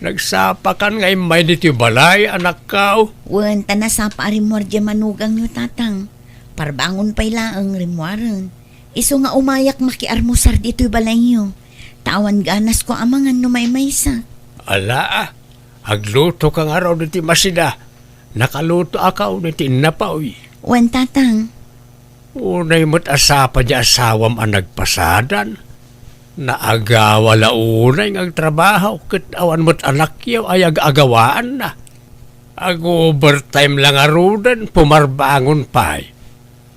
nagsapakan nga immay ditoy balay, anakko? Wen, ta nasapa a rimmuar diay manugangyo, tatang. Parbangon pay laeng rimmuaren. Isu nga umayak makiarmusar ditoy balayyo. Ta awan ganasko a mangan no maymaysak. Ala, a. Aglutoka ngarud iti masida. Nakalutoak iti innapoy. Wen, tatang. Unay met a sapa diay asawam a nagpasadan. Naagawa la unay nga agtrabaho ket awan met anakyo a ag-agawaanna. Ag-overtime la ngaruden, pumarbangon pay.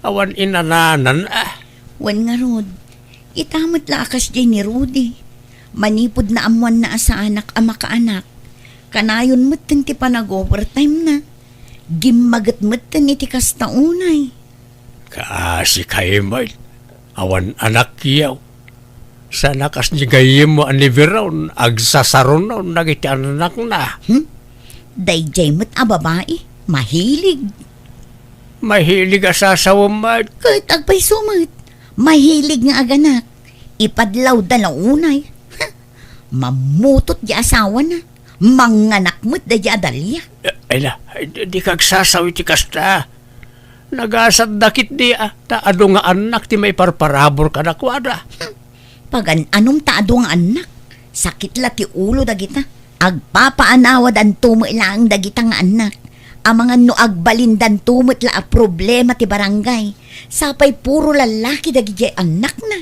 Awan inananan, a. Wen ngarud, ita met la a kasdiay ni Rudy. Manipud naammoanna a saanak a makaanak, kanayon metten ti panag-overtime-na. Gimmaget metten iti kasta unay. Kaasi kay met, awan anakyo. Saan a kas ni gayyemmo a ni Veron, agsasarunon dagiti annakna. Hmm? Daydiay met a babai, mahilig. Mahilig a sasawem met. Ket agpayso met, mahilig nga aganak. Ipadlawda la unay. Ha? Mammutot diay asawana. Manganak met daydiay a Dalia. Eh, ay la, di, di kagsasaw iti kasta. Nagasatda ketdi, a, ta adu nga annak ti maiparparabur kadakuada. Hmm. Pagan-anom ta adu nga annak. Sakit la ti ulo dagita. Agpapaanawadanto met laeng dagita nga annak. Amangan no agbalindanto met la a problema ti barangay. Sapay puro lallaki dagidiay annakna.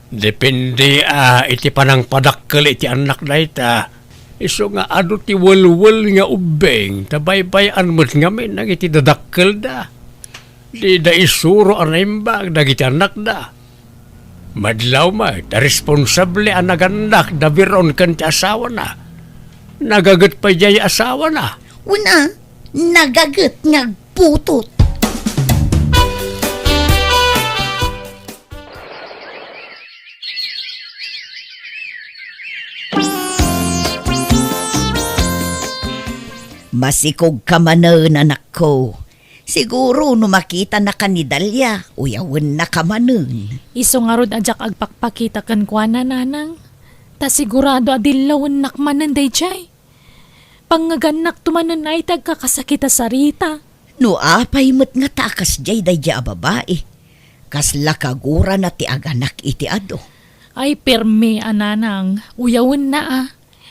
Depende, a, iti panangpadakkel iti annak dayta. Isu nga adu ti welwel nga ubbing, ta baybay-an met ngamin dagiti dadakkelda. Dida isuro a naimbag dagiti annakda. Madlaw met a responsable a nagannak da Veron ken ti asawana. Nagaget pay diay asawana. Wen a, nagaget nga agputot. Masikogka manen, anakko. Siguro no makitanaka ni Dalia, uyawennaka manen. Isu ngarud a diak agpakpakita kenkuana, nanang. Ta sigurado a dillawennak manen daydiay. Pangngegannakto manen ay ti agkakasakit a sarita. No apay met ngata a kasdiay daydiay a babai, kasla kagurana ti aganak iti adu. Ay, permi a, nanang, uyawenna a.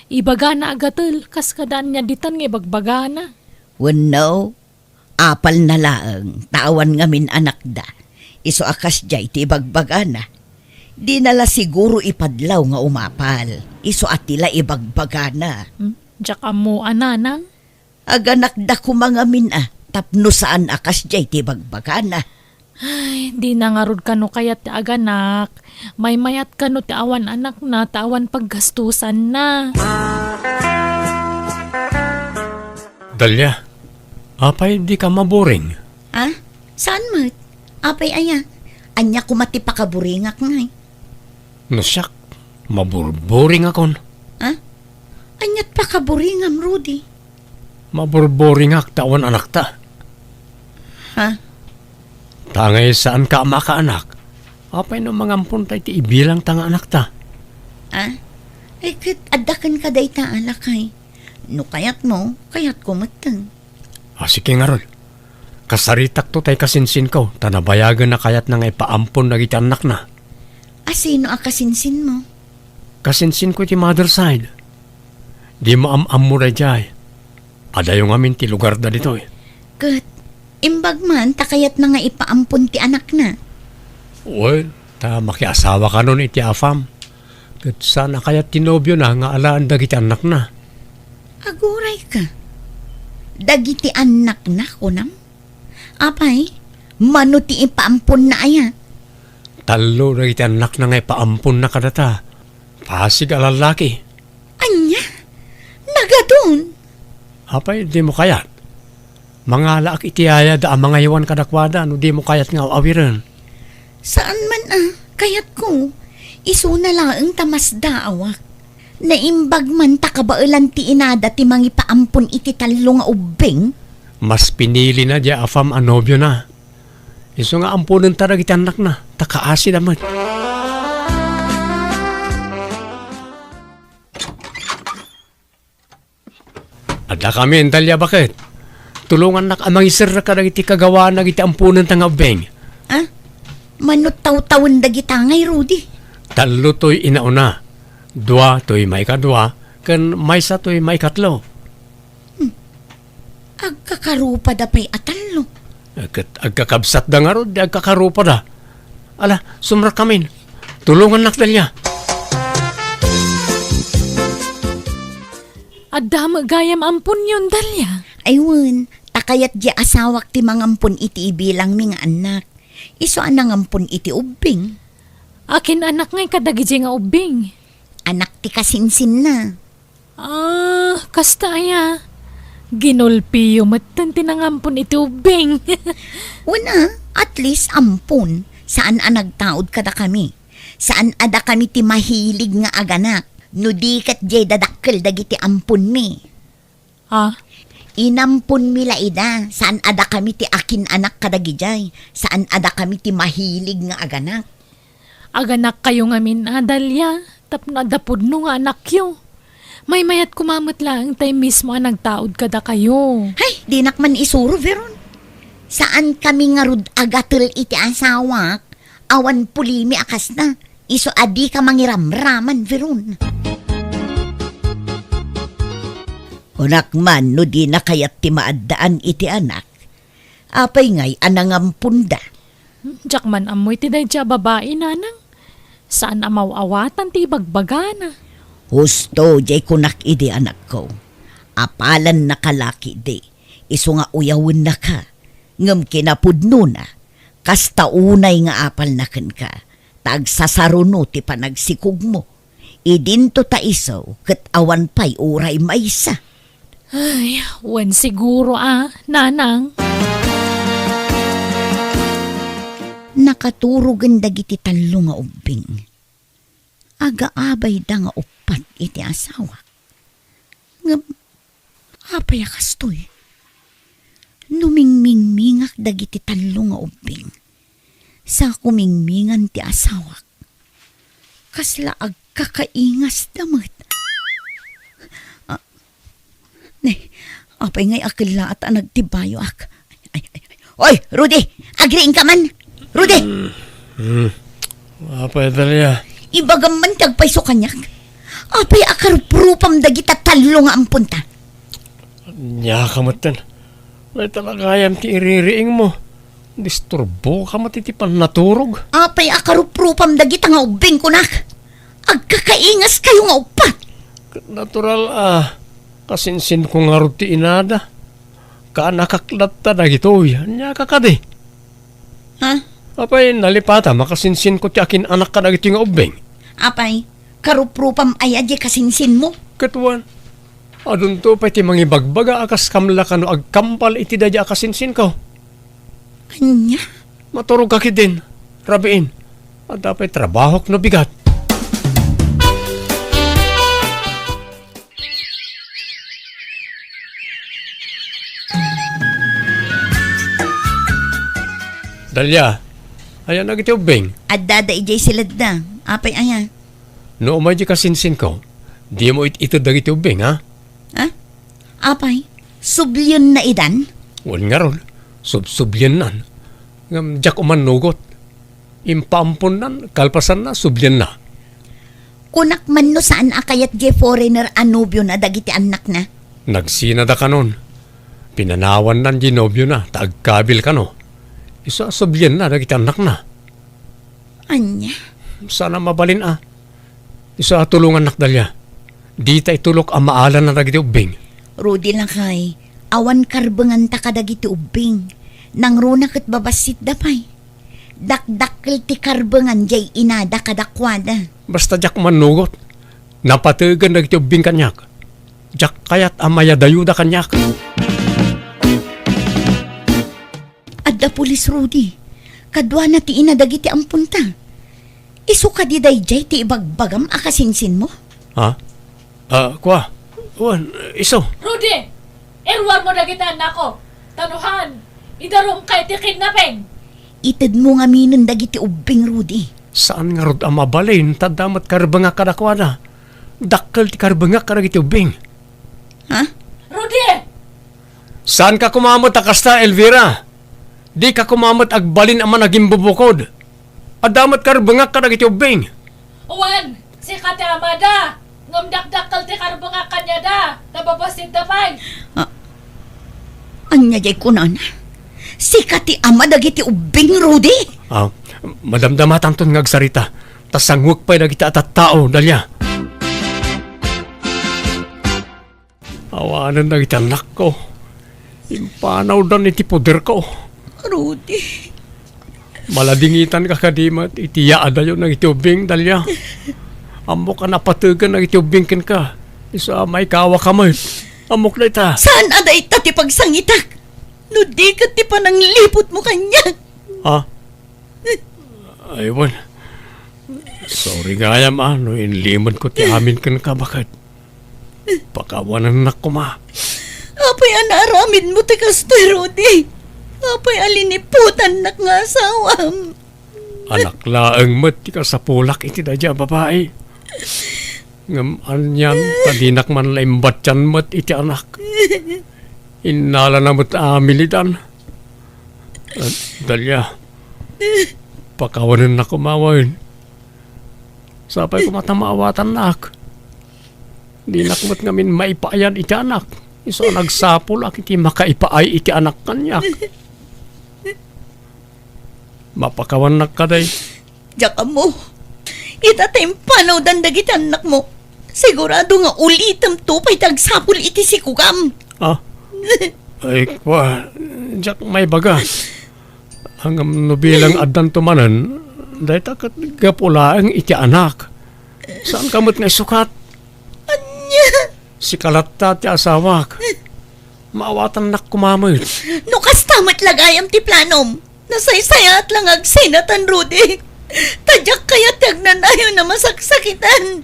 Ibagana a gatel, kas kada ania ditan nga ibagbagana. Wenno, apalna laeng ta awan ngamin anakda. Isu a kasdiay ti ibagbagana. Dina la siguro ipadlaw nga umapal. Isu a ti la ibagbagana. Hmm? Diak ammo a, nanang. Aganakda koma ngamin a, tapno saan a kasdiay ti ibagbagana. Ay, dina ngarud kano kayat ti aganak. Maymayat kano ti awan anakna, ta awan paggastusanna. Dalia, apay dika maburing? Ah? Saan met? Apay aya? Ania koma ti pakaburingak ngay? No siak, maburburingakon. Ha? Aniat pakaburingam, Rudy? Maburburingak ta awan anakta. Ha? Ta ngay saanka a makaanak, apay no mangamponta iti ibilangta nga anakta? Ah? Ay, ket adda kenka dayta a lakay. No kayatmo, kayatko metten. A, sige ngarud. Kasaritakto tay kasinsinko, ta nabayagen a kayatna nga ipaampon dagiti annakna. A, sino a kasinsinmo? Kasinsinko iti mother side. Dimo am-ammo daydiay. Adayo ngamin ti lugarda ditoy. Ket, imbag man ta kayatna nga ipaampon ti anakna. Wen, ta makiasawa kanon iti afam. Ket saan a kayat ti nobiona nga alaen dagiti annakna. Agurayka. Dagiti annakna, kunam? Apay, mano ti ipaamponna aya? Tallo dagiti annakna nga ipaamponna kadata. Asig a lallaki. Ania? Nagadun? Apay, dimo kayat? Mangalaak iti yayada a mangaywan kadakuada no dimo kayat nga aw-awiren. Saan man a, kayatko. Isuna laeng ta masdaawak. Naimbag man ta kabaelan ti inada ti mangipaampon iti tallo nga ubbing. Mas pinilina diay afam a nobiona. Isu nga amponenta dagiti annakna, ta kaasida met. Adda kami, Dalia, baket. Tulongannak a mangiserrek kadagiti kagawaanna iti amponenta nga ubbing. Ah? Mano tawtawen dagita ngay, Rudy? Tallo toy inauna, dua toy maikadua, ken maysa toy maikatlo. Hmm. Agkakarupada pay a tallo. Ket agkakabsatda ngarud, di agkakarupada. Ala, sumrekkamin. Tulongannak, Dalia. Adda met gayam amponyon, Dalia? Ay wen, ta kayat diay asawak ti mangampon iti ibilangmi nga annak. Isu a nangampon iti ubbing. Akin anak ngay kadagidiay nga ubbing? Anak ti kasinsinna. Ah, kasta aya. Ginulpiyo metten ti nangampon iti ubbing. Wen a, at least ampon. Saan a nagtaud kadakami. Saan a dakami ti mahilig nga aganak. No di ket diay dadakkel dagiti amponmi. Ah? Inamponmi la ida. Saan a dakami ti akin-anak kadagidiay. Saan a dakami ti mahilig nga aganak. Aganakkayo ngamin a, Dalia, tapno adda pudno nga anakyo. Maymayat koma met laeng tay mismo a nagtaud kadakayo. Hay, dinak man isuro, Veron. Saan kami ngarud agatel iti asawak, awan pulimi a kasta. Isu a dika mangiramraman, Veron. Kunak man no dina kayat ti maaddaan iti anak, apay ngay a nangamponda? Diak man ammo iti daydiay a babai, nanang. Saan a maw-awatan ti ibagbagana. Husto, diay kunak idi, anakko. Apalannaka la ketdi, isu nga uyawennaka. Ngem kinapudnona, kasta unay nga apalna kenka, ta agsasaruno ti panagsikogmo. Idinto ta isu ket awan pay uray maysa. Ay, wen siguro a, nanang. Nakaturogen dagiti tallo nga ubbing. Agaabayda nga uppat iti asawak. Ngem apay a kastoy? No mingmingmingak dagiti tallo nga ubbing, sa kumingmingan ti asawak, kasla agkakaingasda met. Ah, ne, apay ngay a kellaat a nagtibayoak? Ay, ay, ay. Oy, Rudy! Agriingka man! Rudy! Hmm. Apay, Dalia? Ibagam man ti agpayso kaniak. Apay a karuprupam dagita tallo nga amponta? Ania ka metten. Dayta la gayam ti iririingmo. Disturboka met iti pannaturog. Apay a karuprupam dagita nga ubbing kunak? Agkakaingaskayo nga uppat. Ket natural a kasinsinko ngarud ti inada. Kaanakak latta dagitoy. Ania ka kadi? Ha? Apay, nalipata, makasinsinko ti akin-anak kadagitoy nga ubbing? Apay, karuprupam aya diay kasinsinmo? Ket wen, adunto pay ti mangibagbaga a kas kamla kano agkampal iti daydiay a kasinsinko. Ania? Maturogka ketdin, rabiin. Adda pay trabahok no bigat. Dalia, ayan dagiti ubbing? Addada idiay siledda. Apay aya? No umay di kasinsinko, dimo it-ited dagiti ubbing, ha? Ha? Apay, sublienna idan? Wen ngarud, subsubliennan. Ngem diak umannugot. Impaamponnan, kalpasanna, sublienna. Kunak man no saan a kayat diay foreigner a nobiona dagiti annakna? Nagsinada kanon. Pinanawannan diay nobiona ta agkabil kano. Isu a sublienna dagiti annakna. Ania? Saan a mabalin a. Isu a tulongannak, Dalia. Dita itulok a maalanna dagiti ubbing. Rudy lakay, awan karbenganta kadagiti ubbing. Nangruna ket babassitda pay. Dakdakkel ti karbengan diay inada kadakuada. Basta diak mannugot. Napategen dagiti ubbing kaniak. Diak kayat a mayadayuda kaniak. Adda pulis, Rudy. Kaduana ti ina dagiti amponta. Isu kadi daydiay ti ibagbagam a kasinsinmo? Ha? Ah, kua. Wen, isu. Rudy! Iruarmo dagiti annakko. Ta no saan, idarumka iti kidnapping. Itedmo ngaminen dagiti ubbing, Rudy. Saan ngarud a mabalin, ta adda met karbengak kadakuada. Dakkel ti karbengak kadagiti ubbing. Ha? Rudy! Saanka koma met a kasta, Elvira. Dika koma met agbalin a managimbubukod. Adda met karbengak kadagiti ubbing. Wen, sika ti amada, ngem dakdakkel ti karbengak kaniada, ta babassidda pay. Ah, ania diay kunana? Sika ti ama dagiti ubbing, Rudy? Ah, madamdamatanton nga agsarita, ta sanguek pay dagiti a tattao, Dalia. Awanen dagiti annakko. Impanawdan iti poderko. Rudy. Maladingitanka kadi met iti yaadayo dagiti ubbing, Dalia. Ammok a napategen dagiti ubbing kenka. Isu a maikawaka met. Ammok dayta. Saan a dayta ti pagsangitak? No di ket ti panangliputmo kaniak. Ha? Ay, wen. Sorry gayam, a, no inlimedko ti amin kenka, baket. Pakawanennak koma. Apay a naaramidmo ti kastoy, Rudy? Apay a liniputannak nga asawam? Anak laeng met ti kasapulak iti daydiay a babai. Ngem anian ta dinak man la imbattian met iti anak. Innalana met a milidan. Ah, Dalia, pakawanennak koma wen. Sapay koma ta maawatannak. Dinak met ngamin maipaayad iti anak. Isu a nagsapulak iti makaipaay iti anak kaniak. Mapakawannak kadi. Diak ammo. Ita ta impanawdan dagiti annakmo. Sigurado nga ulitemto pay ti agsapul iti sikugam. Ah? Ay, kua, diak maibaga. Ngem no bilang addanto manen, dayta ket gapu laeng iti anak. Saanka met nga isukat? Ania? Sika latta ti asawak. Maawatannak koma met. No kasta met la gayam ti planom, nasaysayaat la nga agsinatan, Rudy. Ta diak kayat ti agnanayon a masaksakitan.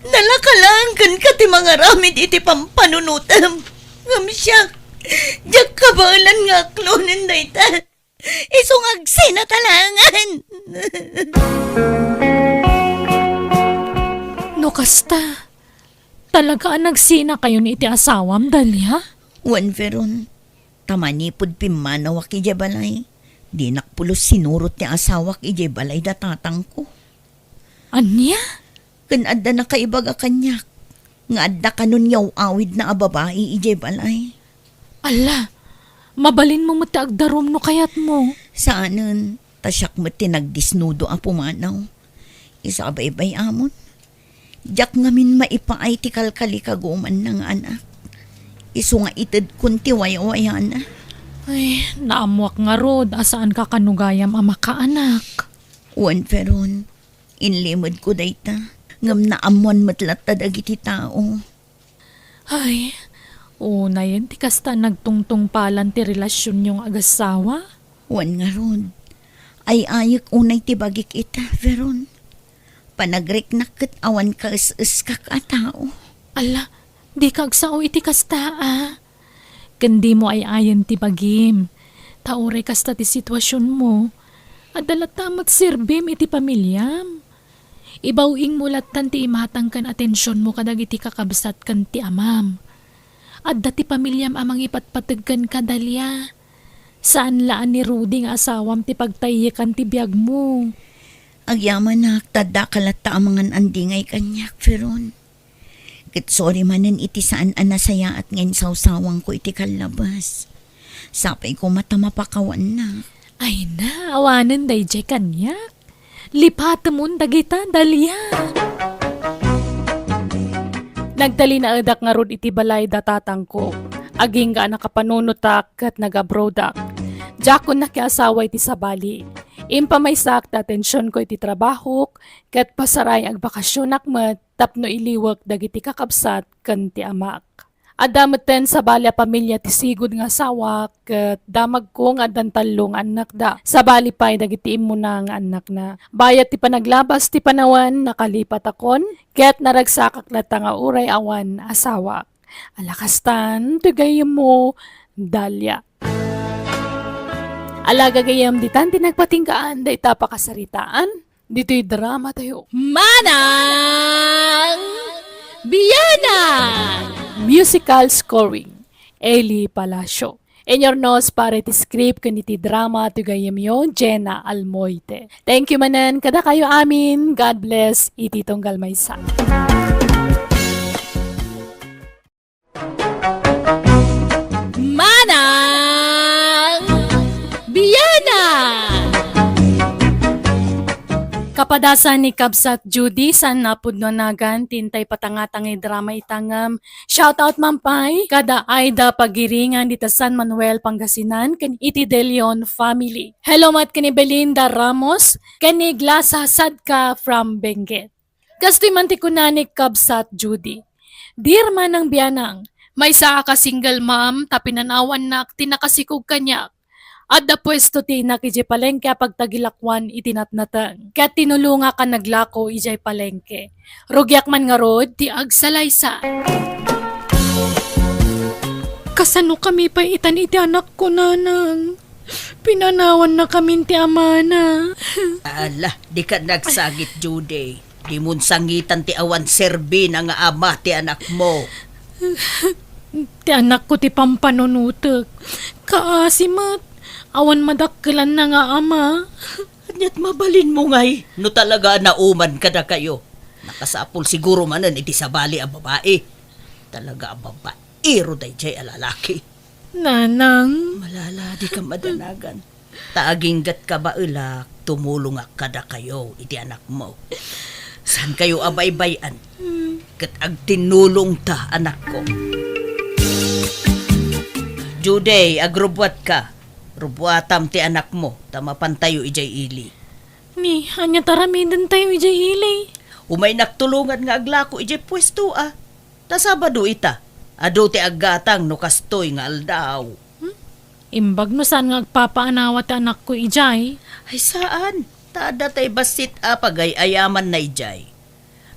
Nalaka laeng kenka ti mangaramid iti pampanunotem. Ngem siak, diak kabaelan nga aklonen dayta. Isu nga agsinata laengen. No kasta, talaga a nagsinakayon iti asawam, Dalia? Wen, Veron. Ta manipud pimmanawak idiay balay, dinak pulos sinurot ti asawak idiay balay da tatangko. Ania? Ken adda nakaibaga kaniak nga adda kanon yaw-awidna a babai idiay balay. Alla, mabalinmo met ti agdarum no kayatmo. Saanen, ta siak met ti nagdisnudo a pumanaw. Isu a baybay-amon, diak ngamin maipaay ti kalkalikagumanna nga anak. Isu nga itedkon ti waywayana. Ay, naammoak ngarud a saanka kano gayam a makaanak. Wen, Veron, inlimedko dayta, ngem naammoan met latta dagiti tao. Ay, unayen ti kasta nagtungtungpalan ti relasionyo nga agassawa? Wen ngarud, ay-ayek unay ti bagik ita, Veron. Panagriknak ket awan kaes-eskak a tao. Alla, dika agsao iti kasta a. Ken dimo ay-ayen ti bagim. Ta uray kasta ti situasionmo, adda latta met serbim iti pamiliam. Ibaw-ingmo lattan ti imatang ken atensionmo kadagiti kakabsat ken ti amam. Adda ti pamiliam a mangipatpateg kenka, Dalia. Saan la a ni Rudy nga asawam ti pagtayyekan ti biagmo. Agyamanak, ta addaka latta a mangan-andingay kaniak, Veron. Ket sorry manen iti saan a nasayaat nga insawsawangko iti kallabas. Sapay koma ta mapakawannak. Ay na, awanen daydiay kaniak. Lipatemon dagita, Dalia. Nagtalinaedak ngarud iti balay da tatangko. Agingga a nakapanunotak ket nag-abroadak. Diakon nakiasawa iti sabali. Impamaysak ti atensionko iti trabahok, ket pasaray agbakasionak met tapno iliwek dagiti kakabsat ken ti amak. Adda metten sabali a pamilia ti sigud nga asawak, ket damagko nga addan tallo nga annakda. Sabali pay dagiti immuna nga annakna. Bayat ti panaglabas ti panawen, nakalipatakon, ket naragsakak latta nga uray awan asawak. Ala kastan, ti gayyemmo, Dalia. Ala gagayyem, ditan ti nagpatinggaan dayta a pakasaritaan ditoy dramatayo. Manang Bianang! Musical scoring, Eli Palacio. Inurnos para iti script ken iti drama ti gayyemyo, Jenna Almoite. Thank you manen kadakayo amin. God bless iti tunggal maysa. Manang Bianang! Kapadasan ni Kabsat Judy, saan a pudno a nagan ti intay patangatangay drama ita ngem, shout out man pay kada Aida Pagiringan dita San Manuel, Pangasinan, ken iti De Leon family. Hello met ken ni Belinda Ramos, ken ni Glasa Sadka from Benguet. Kastoy man ti kuna ni Kabsat Judy. Dear Manang Bianang, maysaak a single mom ta pinanawannak ti nakasikog kaniak. Adda puesto ti inak idiay palengke a pagtagilakoan iti natnateng, ket tinulongak a naglako idiay palengke. Rugiak man ngarud ti agsalaysa. Kasano kami pay itan iti anakko, Nanang? Pinanawannakamin ti amana. Ala, dika nagsangit, Judy. Dimon sangitan ti awan serbina nga ama ti anakmo. Ti anakko ti pampanunotek. Kaasi met, awan madakkelanna nga ama. Ania't mabalinmo ngay no talaga a nauman kadakayo? Nakasapul siguro manen iti sabali a babai. Talaga a babaero daydiay a lalaki. Nanang. Malala, dika madanagan. Ta aginggatka baelak, tumulongak kadakayo iti anakmo. Saankayo a baybay-an ket agtinulongta, anakko. Judy, agrubbuatka. Rubbuatam ti anakmo, ta mapantayo idiay ili. Ni, ania ti aramidentayo idiay ili? Umaynak tulongan nga aglako idiay puesto a. Ta Sabado ita, adu ti aggatang no kastoy nga aldaw. Hmm? Imbag no saan nga agpapaanawa ti anakko idiay? Ay saan, ta adda tay bassit a pagay-ayamanna idiay.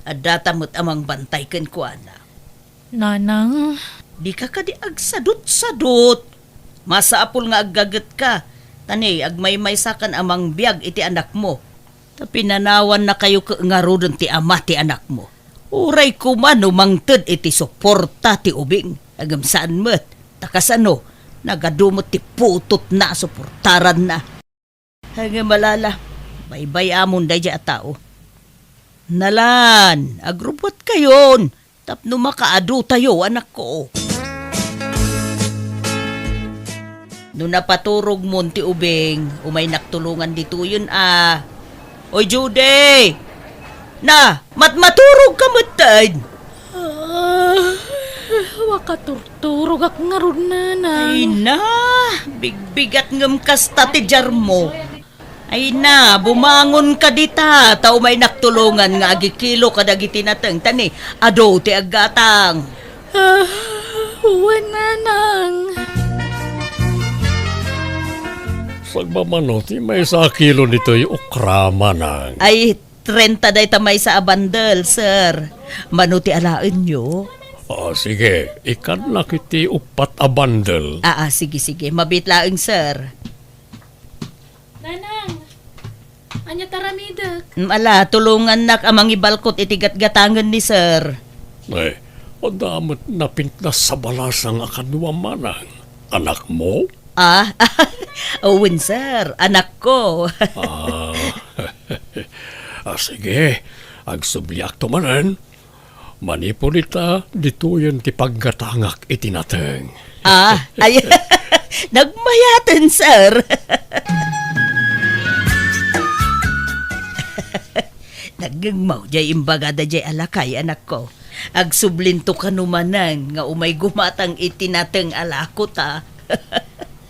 Addata met a mangbantay kenkuana. Nanang. Dika kadi agsadutsadut. Masapul nga aggagetka, ta ni agmaymaysakan a mangbiag iti anakmo. Ta pinanawannakayo ket ngaruden ti ama ti anakmo. Uray koma no mangted iti suporta ti ubing, ngem saan met, ta kasano, nagadu met ti putotna a suportaranna. Ngem malala, baybay-amon daydiay a tao. Nalan, agrubbuatkayon, tapno makaadutayo, anakko. No napaturogmon ti ubing, umaynak tulongan ditoyen a. Oy, Judy! Na, matmaturog ka metten! Ah, makaturturogak ngarud, Nanang. Ay na, bigbigat ngem kasta ti diarmo. Ay na, bumangon ka dita, ta umaynak tulongan nga agikilo kadagiti nateng, ta ni adu ti aggatang. Ah, wen, Nanang. Sagbamano ti maysa a kilo ditoy okra, Manang. Ay, trenta dayta maysa a bandel, sir. Mano ti alaenyo? Ah, sige, ikannak iti uppat a bandel. Ah, ah, sige, sige. Mabiit laeng, sir. Nanang, ania ti aramidek? Mm, ala, tulongannak a mangibalkot iti gatgatangen ni sir. Ay, adda met napintas a balasang a kaduam, Manang. Anakmo? Ah, wen, sir. Anakko. Ah, ah, sige. Agsubliakto manen. Manipud ita, ditoyen ti paggatangak iti nateng. Ah, ay, nagmayaten, sir. Nagngegmaw jay imbagada jay a lakay, anakko. Agsublinto kano manen nga umay gumatang iti nateng a lako ta.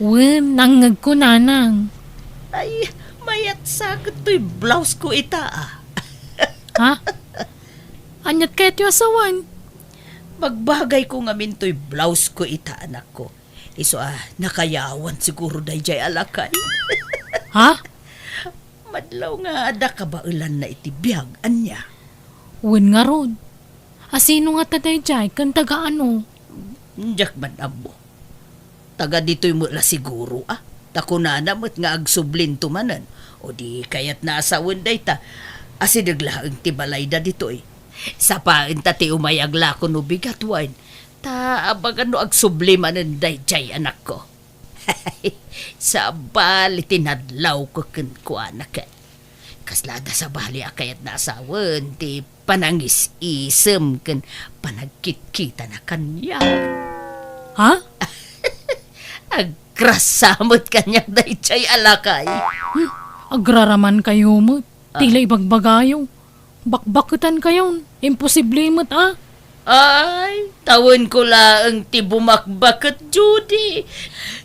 Wen, nangngegko, Nanang. Ay, may Yatsa ket toy blouse ko ita, a. Ha? Aniat kayatyo a sawen? Bagbagay ko ngamin toy blouse ko ita, anakko. Isu a nakayawan siguro daydiay a lakay. Ha? Madlaw nga adda kabaelanna iti biag, ania? Wen ngarud. A sino ngata daydiay ken taga ano? Diak man ammo. Taga ditoy met la siguro, a. Ta kunana met nga agsublinto manen. O di kayatna a sawen dayta. Asideg laeng ti balayda ditoy. Sapaenta ti umay aglako no bigat wen. Ta abagan no agsubli manen daydiay anakko. Sabali ti nadlawko kenkuana ket. Kasla adda sabali a kayatna a sawen ti panangis-isem ken panagkitkitana kaniak. Ha? Agrasa met kaniak daydiay a lakay. Hmm, agraraman kayo met. Ti la ibagbagayo. Bakbaketan kayon. Imposible met a. Ay, tawenko laeng ti bumakbaket, Judy.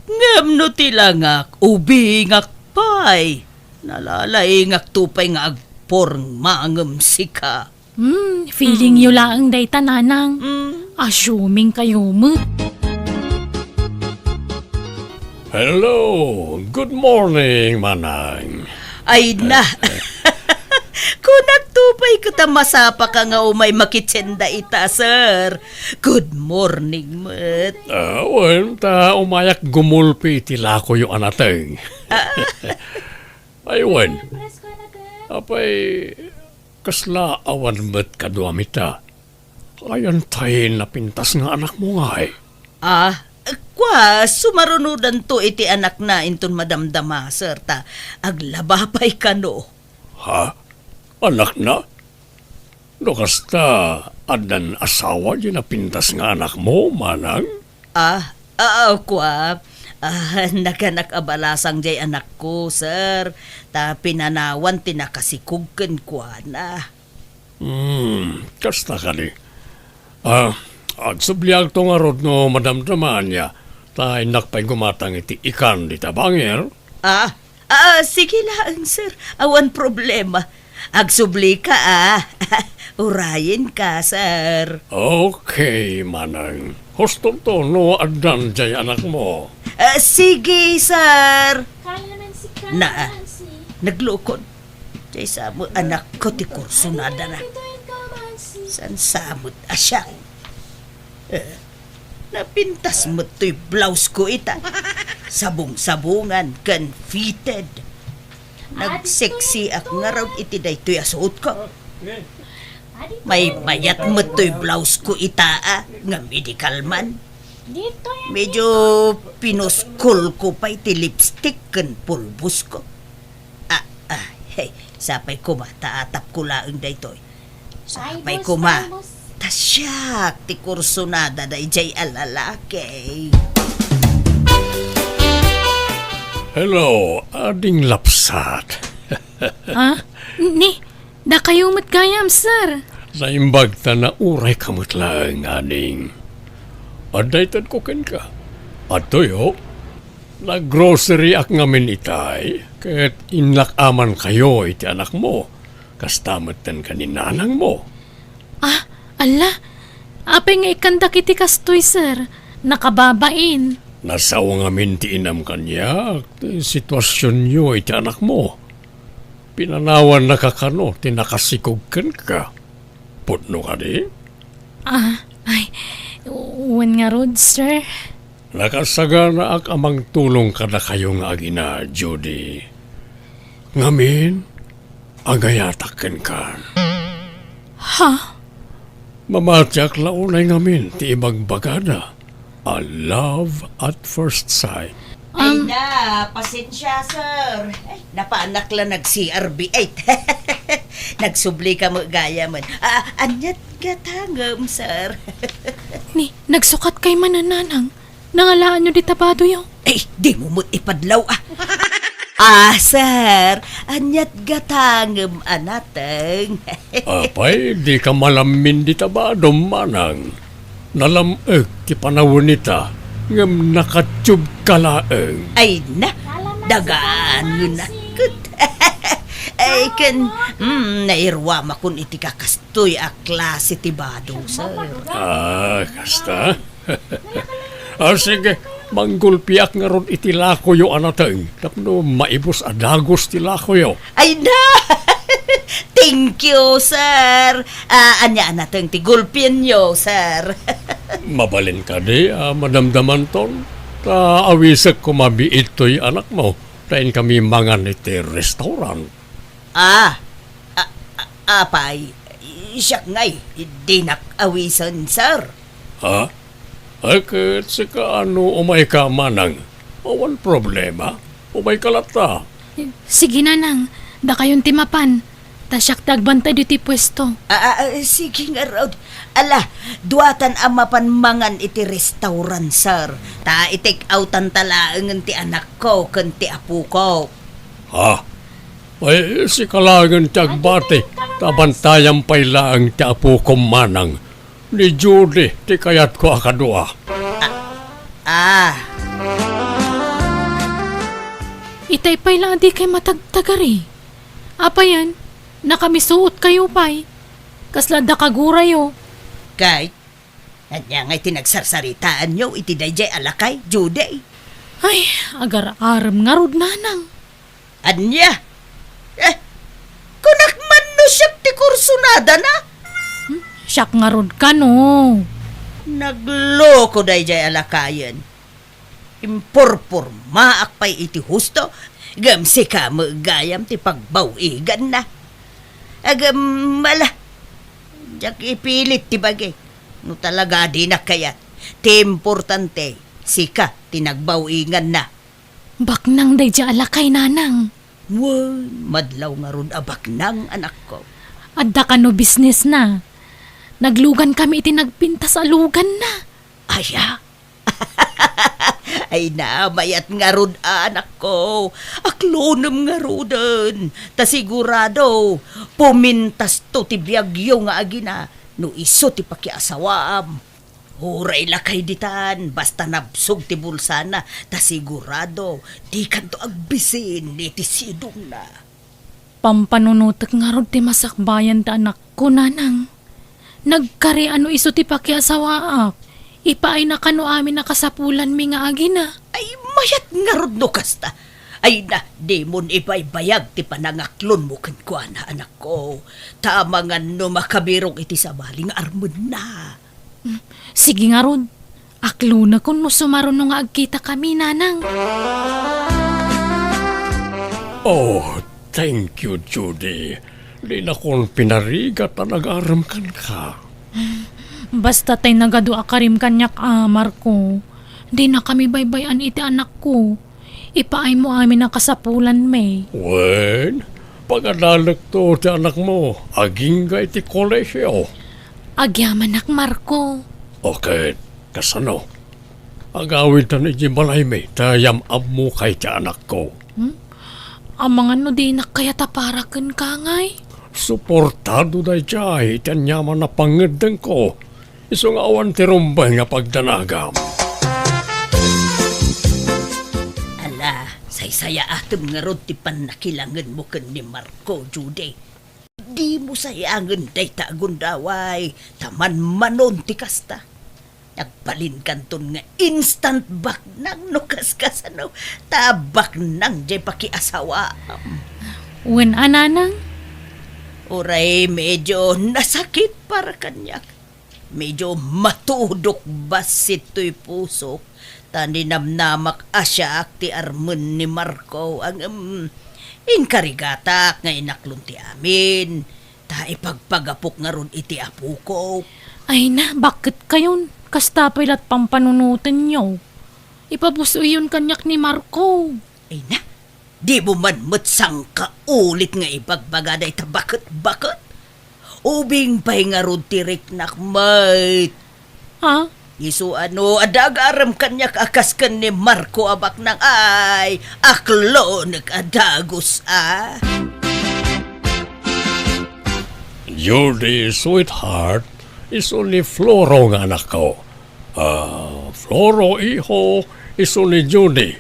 Ngem no ti langak, ubingak pay. Nalalaingakto pay nga agpormangem sika. Hmm, feeling yo laeng dayta, Nanang. Hmm. Assuming kayo met. Hello, good morning, Manang. Ay na. Kunakto pay ket a masapa ka nga umay makitsenda ita, sir. Good morning met. Ah, wen, ta umayak gumulpi iti lakoyo a nateng. Ay, wen. Apay, kasla awan met kaduam ita? Ayan tay napintas nga anakmo ngay? Ah, kua, sumarunodanto iti anakna inton madamdama, sir, ta aglaba pay kano. Ha? Anakna? No kasta, addan asawa di napintas nga anakmo, manang? Ah, ah, kua, ah, naganak a balasang jay anakko, sir, ta pinanawan ti nakasikog kenkuana. Hmm, kasta kadi. Ah, agsubliakto ngarud no madamdama ania, ta innak pay gumatang iti ikan dita bangir. Ah, ah, sige laeng, sir. Awan problema. Agsubli ka, ah. Urayen ka, sir. Okay, manang. Hustonto no addan jay anakmo. Ah, sige, sir. Kaya naman si Na, ah. Nancy. Naglukon. Jay sa mo anak ko ti kursunada na. San samot a siya? Eh, napintas met toy blouse ko ita. Sabong-sabongan ken fitted. Nagseksiak ngarud iti daytoy a suot ko. Maymayat met toy blouse ko ita, a, nga medical man. Medyo pinuskol ko pay ti lipstick ken pulbos ko. Ah, ah, hey, sapay koma, ta atap ko laeng daytoy. Sapay koma, ta siak ti kursunada dayjay a lalaki. Hello, ading lapsat. Ha? Ni, dakayo met gayam, sir. Naimbag ta nauray ka met laeng, ading. Adda itedko kenka. Adtoy, oh. Naggroceryak ngamin itay, ket innak aman kayo iti anakmo. Kasta metten ken ni nanangmo. Ah, alla, apay nga ikkandak iti kastoy, sir? Nakababain. Nasao ngamin ti inam kaniak, ti situasionyo iti anakmo. Pinanawannaka kano ti nakasikog kenka. Pudno kadi? Ah, ay, wen ngarud, sir. Nakasaganaak a mangtulong kadakayo nga agina, Judy. Ngamin, agayatak kenkan. Ha? Mamatiak la unay ngamin ti ibagbagada a love at first sight. Ay Um, na, pasensya, sir. Ay, napaanak la nag-C R B eight. Nagsubli ka mo gayamen. Ah, anyat gatangem, sir. Ni, nagsukat kay manananang. Nangalaanyo di tabadoyo. Ay, di mo mo't ipadlaw, ah. Ah, sir, anyat gatangem a nateng. Apay, di ka malammin di tabadom, manang. Nalam-ek ti panawen ita, ngem nakatub ka laeng. Ay na, dagaan na ket. Ay, ken, mm, nairuamakon iti kakastoy a klase ti bado, sir. Ah, kasta? Ah, sige, manggulpiak ngarud iti lakoyo a nateng tapno maibus a dagus ti lakoyo. Ay na! Thank you, sir. Ah, ania a nateng ti gulpienyo, sir? Mabalin kadi a madamdamanton? Ta awisek koma biit toy anakmo, ta inkami mangan iti restaurant. Ah, a-, a-, apay, siak ngay, dinak awisen, sir. Ha? Ay, ket sika, ano, umayka, manang. Awan problema. Umayka latta. Sige, nanang. Dakayon ti mapan. Ta siak ti agbantay ditoy puesto. Ah, ah, ah, sige ngarud. Ala, duatan a mapan mangan iti restaurant, sir. Ta i-take outan ta laengen ti anakko ken ti apoko. Ha? Ay, sika laengen ti agbati, ta bantayam pay laeng ti apokom, manang. Ni Judy ti kayatko a kadua. Ah. Itay pay la a dikay matagtagari. Apayen, nakamisuotkayo pay. Kasla adda kagurayo. Kay, ania ngay ti nagsarsaritaanyo iti daydiay a lakay, Judy? Ay, agar-arem ngarud, nanang. Ania? Eh, kunak man no siak ti kursunadana? Hmm? Siak ngarud kano. Nagloko daydiay a lakayen. Impurpurmaak pay iti husto, ngem sika met gayam ti pagbaw-iganna. Agem, ala, diak ipilit ti bagi. No talaga dinak kayat, ti importante, sika ti nagbaw-iganna. Baknang daydiay a lakay, nanang. Wen, madlaw ngarud a baknang, anakko. Adda kano businessna. Naglugan kami iti nagpintas a luganna. Aya? Ay na, mayat ngarud, anakko. Aklonem ngaruden. Ta sigurado, pumintasto ti biagyo nga agina no isu ti pakiasawaam. Uray lakay ditan, basta nabsog ti bulsana, ta sigurado, dikanto agbisin iti sidongna. Pampanunotek ngarud ti masakbayan ti anakko, nanang. Nagkari a no isu ti pakiasawaak, ipaayna kano amin a kasapulanmi nga agina. Ay, mayat ngarud no kasta. Ay na, dimon ibaybayag ti panangaklonmo kenkuana, anakko. Ta amangan no makabirok iti sabali nga armenna. Mm, sige ngarud. Aklonekon no sumaruno nga agkitakami, nanang. Oh, thank you, Judy. Dinakon pinarigat a nagarem kenka. Basta tay nagadu a karim kaniak a, Marco. Dinakami baybay-an iti anakko. Ipaaymo amin a kasapulanmi. Wen, pagadalekto ti anakmo, agingga iti kolehio. Agyamanak, Marco. O ket, kasano? Agawidtan idiay balaymi, ta yam-ammokay ti anakko. Hmm? Amangan no dinak kayat a para kenka ngay? Suportado daydiay iti aniaman a pangngeddengko. Isu nga awan ti rumbeng a pagdanagam. Ala, saysayaatem ngarud ti pannakilangenmo ken ni Marco, Judy. Dimo sayangen dayta a gundaway, ta manmanon ti kasta. Nagbalinkanton nga instant baknang no kaskasano, ta baknang jay pakiasawaam. Wen a, nanang? Uray medyo nasakit para kaniak. Medyo matudok bassit toy pusok, ta ninamnamak a siak ti armen ni Marco, ngem inkarigatak nga inaklon ti amin, ta ipagpagapok ngarud iti apokok. Ay na, baketkayon? Kasta pay la't pampanunotenyo. Ipabus-oyyon kaniak ni Marco. Ay na, dimo man met sangkaulit nga ibagbaga dayta baket-baket? Ubing pay ngarud ti riknak met. Ha? Isu a no adda agarem kaniak a kas ken ni Marco a baknang, ay, aklonek a dagus a. Judy, sweetheart, isu ni Floro nga anakko. Ah, Floro, iho, isu ni Judy,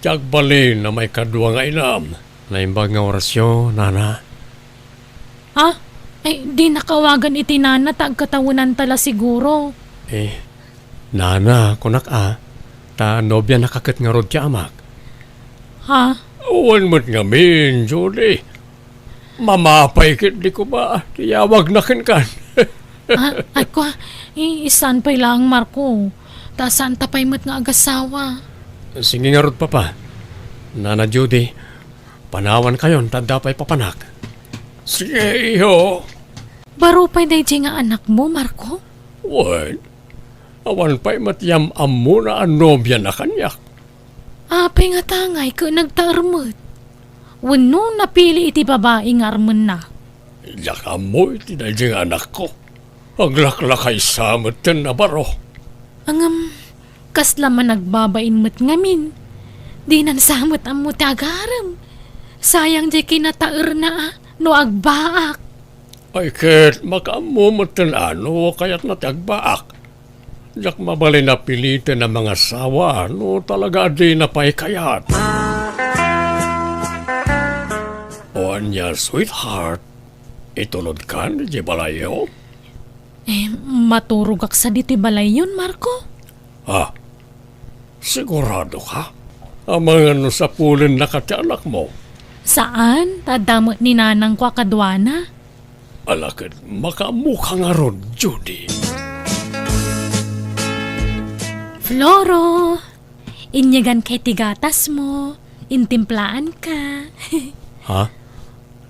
ti agbalin a maikadua nga inam. Naimbag nga orasyo, nana. Ah, ay, dinak awagan iti nana ta agkatawenanta la siguro. Eh, nana, kunak a, ta nobianaka ket ngarud ti amak. Ha? Wen met ngamin, Judy. Mamapay ket di ko ba, ti awagna kenkan. Ah, ay, kua, i-, saan pay laeng, Marco. Ta saanta pay met nga agasawa. Sige ngarud, Papa. Nana Judy, panawankayon ta adda pay papanak. Sige, iho. Baro pay daydiay nga anakmo, Marco? Wen, awan pay met yam-ammona a nobiana kaniak. Apay ngata ngay ket nagtaer met? Wenno napili iti babai nga armenna? Diak ammo iti daydiay nga anakko. Aglaklakaysa metten a baro. Ngem, kasla managbabain met ngamin. Dinan sa met ammo ti agarem. Sayang diay kinataerna a no agbaak. Ay ket, makaammo metten a no kayatna ti agbaak. Diak mabalin a piliten a mangasawa no talaga a dina pay kayat. O ania, sweetheart? Itulodkan idiay balayyo? Eh, maturogak sa ditoy balayyon, Marco. Ha? Sigurado ka? Amangan no sapulennaka ti anakmo? Saan, ta adda met ni nanangko a kaduana. Ala ket makaammoka ngarud, Judy. Floro, inyeganka iti gatasmo, intimplaanka. Ha?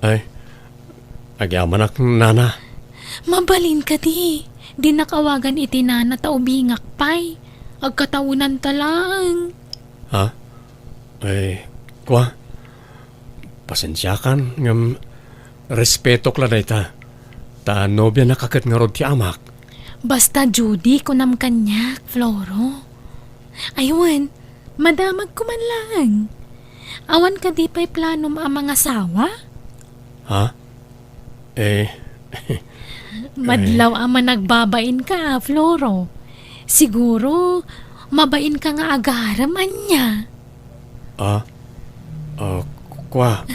Ay, agyamanak, nana. Mabalin kadi, dinak awagan iti nana ta ubingak pay. Agkatawenanta laeng. Ha? Ay, kua, pasensiakan, ngem respetok la dayta. Ta nobianaka ket ngarud ti amak. Basta Judy, kunam kaniak, Floro. Ay wen, madamagko man laeng. Awan kadi pay planom a mangasawa? Ha? Eh, madlaw a managbabainka, Floro. Siguro, mabainka nga agarem, ania? Ah? Ah, kua?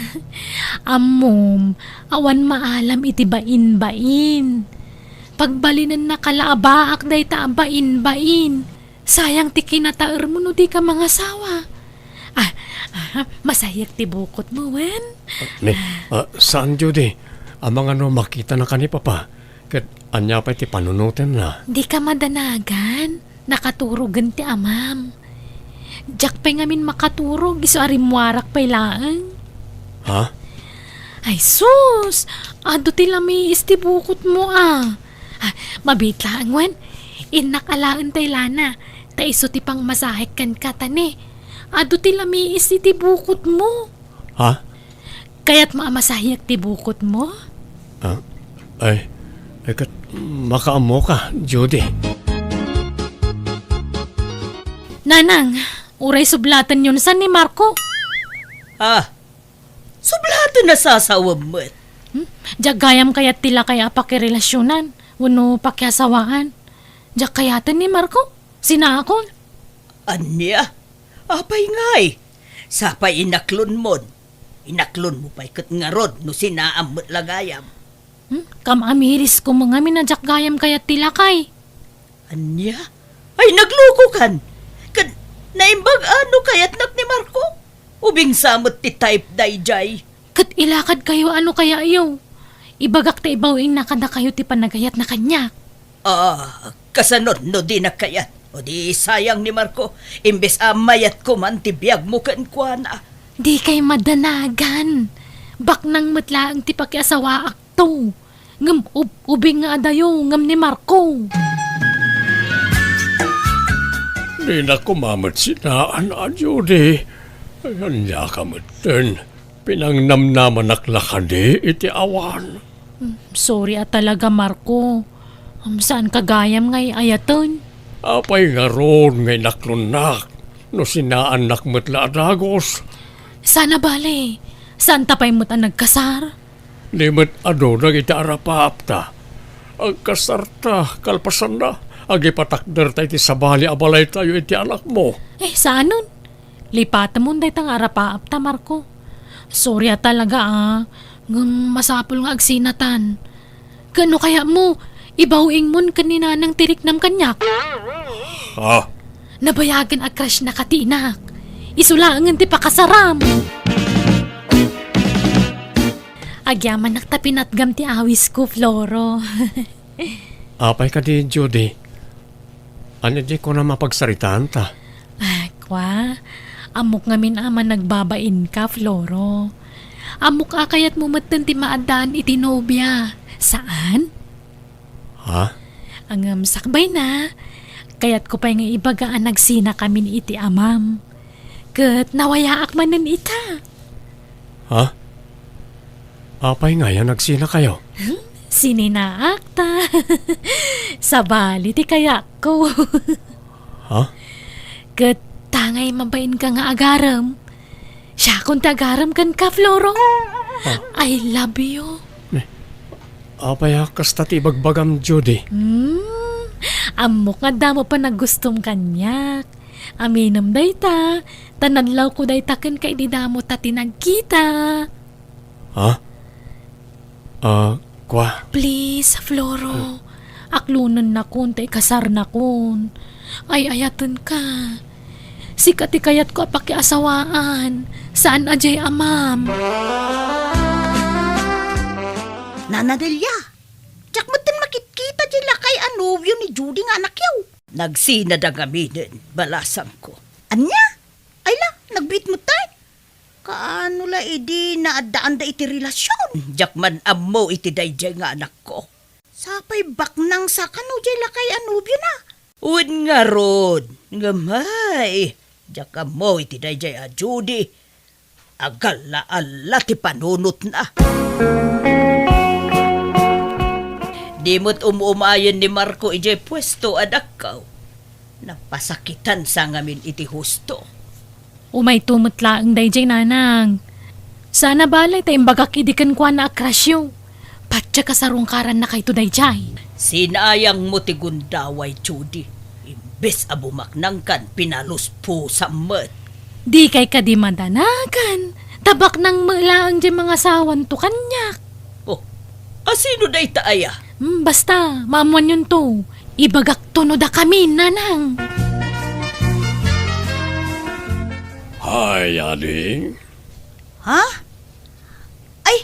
Ammom, awan maalam iti bain-bain. Pagbalinennaka la a baak dayta a bain-bain. Sayang ti kinataermo no dika mangasawa. Ah, ah, masayak ti bukotmo, wen? Ah, ni, ah, saan, Judy? Amangan no makitanaka ni Papa, ket ania pay ti panunotenna? Dika madanagan, nakaturogen ti amam. Diak pay ngamin makaturog, isu a rimmuarak pay laeng. Ha? Ay sus! Adu ti lamiis ti bukotmo a. Ah, mabiit laeng wen, innak alaen tay lana, ta isu ti pangmasahek kenka ta ne. Adu ti lamiis iti bukotmo. Ha? Kayatmo a masahiek ti bukotmo? Ah, ay, ay, ket makaammoka, Judy. Nanang, uray sublatenyon san ni Marco. Ah, sublaten a sasawem met. Hmm? Diak gayam kayat ti lakay a pakirelasionan wenno pakiasawaan. Diak kayaten ni Marco. Sinaakon. Ania? Apay ngay? Sapay inaklonmon. Inaklonmo pay ket ngarud no sinaam met la gayam. Hmm? Kam-amiris komo ngamin a diak gayam kayat ti lakay. Ania? Ay, naglukokan! Ket naimbag a no kayatnak ni Marco? Ubing sa met ti type daydiay. Ket ilakadkayo a no kayatyo. Ibagak ta ibawiinna kadakayo ti panagayatna kaniak. Ah, kasano no dinak kayat? O di sayang ni Marco, imbes a mayatko man ti biagmo kenkuana. Dikay madanagan. Baknang met laeng ti pakiasawaakto. Ngem ub-, ubing nga adayo ngem ni Marco. Dinak koma met sinaan a, Judy. Ay, ania ka metten? Pinangnamnamanak la kadi iti awan? Mm, sorry a talaga, Marco. Um, saanka gayam nga ay-ayaten? Apay ngarud nga inaklonnak no sinaannak met la a dagus? Sana bale, saanta pay met a nagkasar? Di met adu dagiti arapaapta. Agkasarta, kalpasanna, agipatakderta iti sabali a balaytayo iti anakmo. Eh, saanen? Lipatemon dayta nga arapaapta, Marco. Sorry a talaga, ah. Ngem masapul nga agsinatan. Ket no kayatmo, ibaw-ingmon ken ni Nanang ti riknam kaniak. Ah. Nabayagen a crush na katinak. Isu laengen ti pakasaram. Agyamanak ta pinatgam ti awisko, Floro. Apay kadi, Judy? Ania diay kunam a pagsaritaanta? Ah, kua, ammok ngamin a managbabainka, Floro. Ammok a kayatmo metten ti maaddaan iti nobia. Saan? Ha? Ngem sakbayna, kayatko pay nga ibaga a nagsinakamin iti amam. Ket nawayaak manen ita. Ha? Apay ngay a nagsinakayo? Hmm? Sininaak ta. Sabali ti kayatko. Ha? Ket tangay mabainka nga agarem. Siakon ti agarem kenka, Floro. Ha? I love you. Eh, apay a kasta ti ibagbagam, Judy? Hmm, ammok nga adda mo panaggustom kaniak. Aminem dayta, ta nadlawko dayta kenka idi damo ta ti nagkita. Ha? Ah, kua? Please, Floro. Aklonennakon ta ikasarnakon. Ay-ayatenka. Sika ti kayatko a pakiasawaan. Saan a diay amam. Nana Delia, diak metten makitkita diay lakay a nobio ni Judy nga anakyo. Nagsinada ngaminen, balasangko. Ania? Ay la, nagbiit met tay? Kaano la idi naaddaanda iti relasion? Diak man ammo iti daydiay nga anakko. Sapay baknang sa kano diay lakay a nobiona? Wen ngarud, ngem ay, diak ammo iti daydiay a Judy. Agalla-alla ti panunotna. Di met um-umayen ni Marco idiay puesto a dakkaw. Napasakitan sa ngamin iti husto. Umayto met laeng daydiay, nanang. Saan a balay ta imbagak idi kenkuana a crushyo. Patiek a sarungkarannakayto daydiay. Sinayangmo ti gundaway, Judy. Imbes a bumaknangkan, pinaluspusam met. Dikay kadi madanagan, ta baknang met laeng diay mangasawanto kaniak. Oh, asino dayta aya? Hmm, basta, maammoanyonto. Ibagakto no dakami, nanang. Hi, ading. Ha? Ay,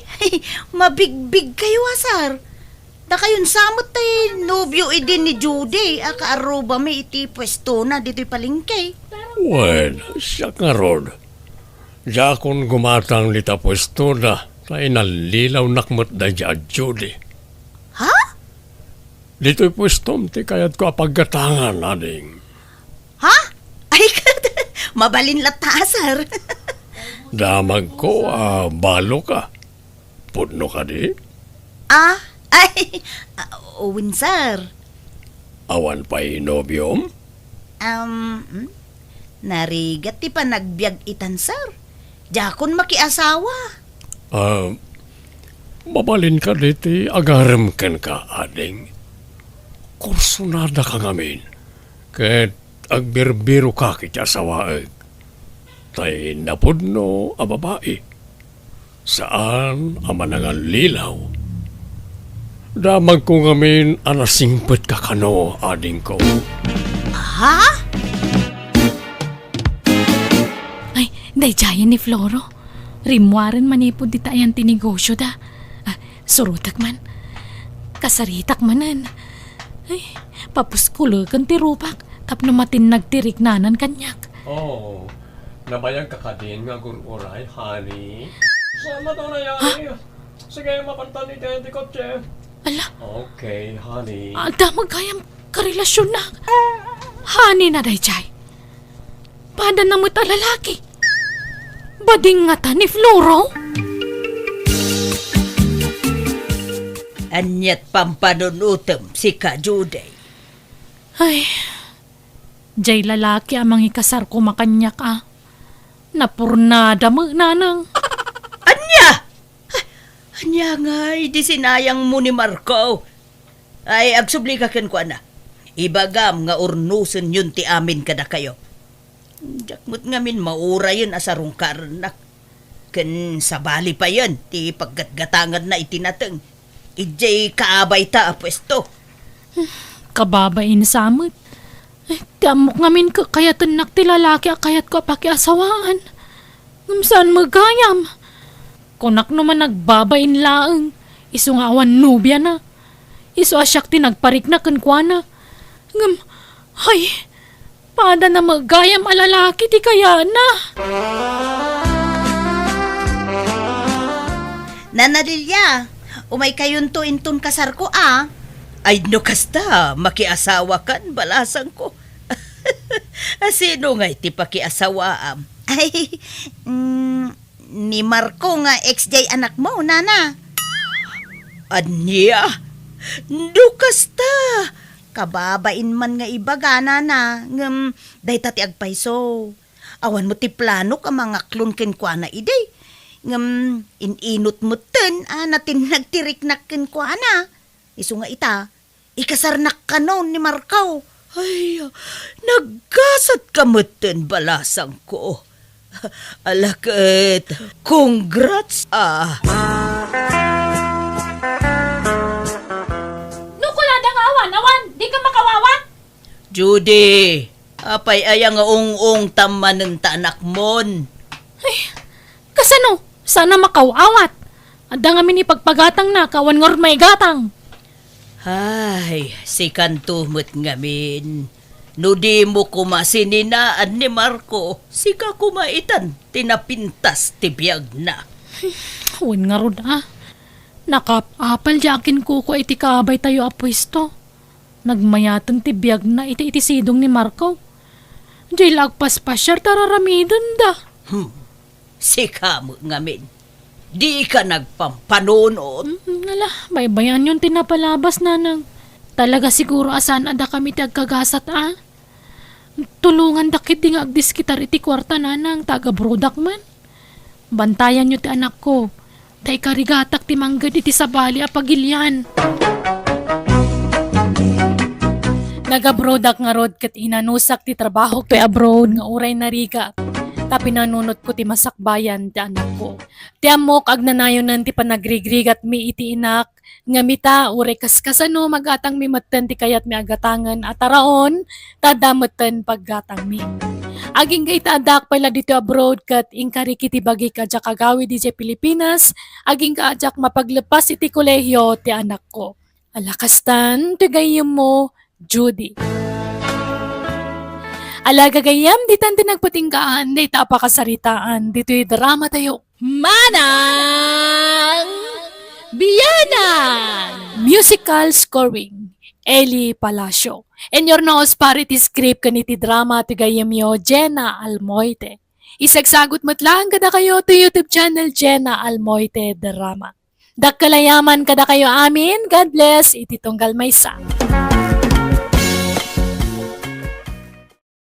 mabigbigkayo a, sir. Dakayon sa met ti nobio idi ni Judy a kaarrubami iti puestona ditoy palengke. Wen, siak ngarud. Diakon gumatang dita puestona, ta inallilawnak met daydiay a Judy. Ha? Ditoy puestom ti kayatko a paggatangan, ading. Ha? Ay, mabalin latta, sir. Damagko a balo ka. Pudno kadi? Ah, ay, ah, wen, sir. Awan pay nobiom? Um, hmm? Narigat ti panagbiag itan, sir. Diakon makiasawa. Ah, mabalin kadi ti agarem kenka, ading. Kursunada ka ngamin, ket agbirbiroka iti asawaek. Tay napudno a babai. Saan a manangallilaw. Damagko ngamin a nasingpetka kano, adingko. Ha? Ay, daydiayen ni Floro. Rimmuaren manipud dita ayan ti negosyoda. Ah, surotek man. Kasaritak manen. Ay, papuskuleken ti rupak tapno matinnag ti riknanan kaniak. Oh, nabayagka kadin nga agur-uray, honey? Saan na to, Nay? Ha? Sige, mapantan iti, iti kotse. Ala. Okay, honey. Adda gayam karelasionna. Honey na daydiay. Padana met a lalaki. Bading ngata ni Floro? Aniat pampanunutem, sika, Judy? Ay, jay lalaki a mangikasar koma kaniak a. Napurnada met, nanang. Ania? Ania ngay di sinayangmo ni Marco? Ay, agsublika kenkuana. Ibagam nga urnosenyon ti amin kadakayo. Diak met ngamin maurayen a sarungkarennak. Ken sabali payen ti paggatgatanganna iti nateng idiay kaabayta a puesto. Kababain sa met. Eh, ti ammok ngamin kakayatennak ti lalaki a kayatko a pakiasawaan. Ngem saan met gayam? Kunak no man nagbabain laeng, isu nga awan nobiana. Isu a siak ti nagparikna kenkuana. Ngem, hay, padana met gayam a lalaki ti kayatna. Nana Lilia, umaykayonto inton kasarko a. Ay, no kasta, makiasawakan, balasangko. A, sino ngay ti pakiasawaam? Ay, mm, ni Marco nga ex diay anakmo, nana. Ania? No kasta, kababain man nga ibaga, nana, ngem dayta ti agpayso. Awan met ti planok a mangaklon kenkuana idi. Ngem in-inut metten a natinnag ti riknak kenkuana. Isu nga ita, ikasarnak kano ni Marco. Ay, naggasatka metten, balasangko. Ala ket, congrats a. No kunada nga awan, awan, dika makawawa? Judy, apay aya nga ung-ungtam manen ta anakmon? Ay, kasano? Saan a makaw-awat? Adda ngamin ipagpagatangna, ket awan ngarud maigatang. Ay, sikanto met ngamin. No dimo koma sininaan ni Marco, sika koma itan ti napintas ti biagna. Wen ngarud a. Nakaap-apal diay akinkukua iti kaabaytayo a puesto. Nagmayateng ti biagna iti, iti sidong ni Marco. Diay la agpaspasiar ta ar-aramidenda. Hmm. Sika met ngamin. Dika nagpampanunot. Mm, ala, baybayanyon ti napalabas, nanang. Talaga siguro a saan a dakami ti agkagasat a. Tulongandak ketdi nga agdiskitar iti kuarta, nanang, ta agabrodak man. Bantayanyo ti anakko, ta ikarigatak ti mangged iti sabali a pagilian. Nagabrodak ngarud ket inanusak ti trabahok toy abroad nga uray narigak, ta pinanunotko ti masakbayan ti anakko. Ti ammok, agnanayonen ti panagrigrigatmi iti inak, ngem ita, uray kaskasano, magatangmi metten ti kayatmi a gatangen a taraon, ta adda metten paggatangmi. Agingga ita, addaak pay la ditoy abroad ket inkarik iti bagik a diak agawid idiay Pilipinas, agingga a diak mapaglepas iti kolehio ti anakko. Ala kastan ti gayyemmo, Judy. Ala gagayyem, ditan ti nagpatinggaan dayta a pakasaritaan ditoy dramatayo. Manang Bianang! Musical scoring, Eli Palacio. Inurnos para iti script ken iti drama ti gayyemyo, Jenna Almoite. Isagsagut met laeng kadakayo ti YouTube channel, Jenna Almoite Drama. Dakkel a yaman kadakayo amin. God bless iti tunggal maysa.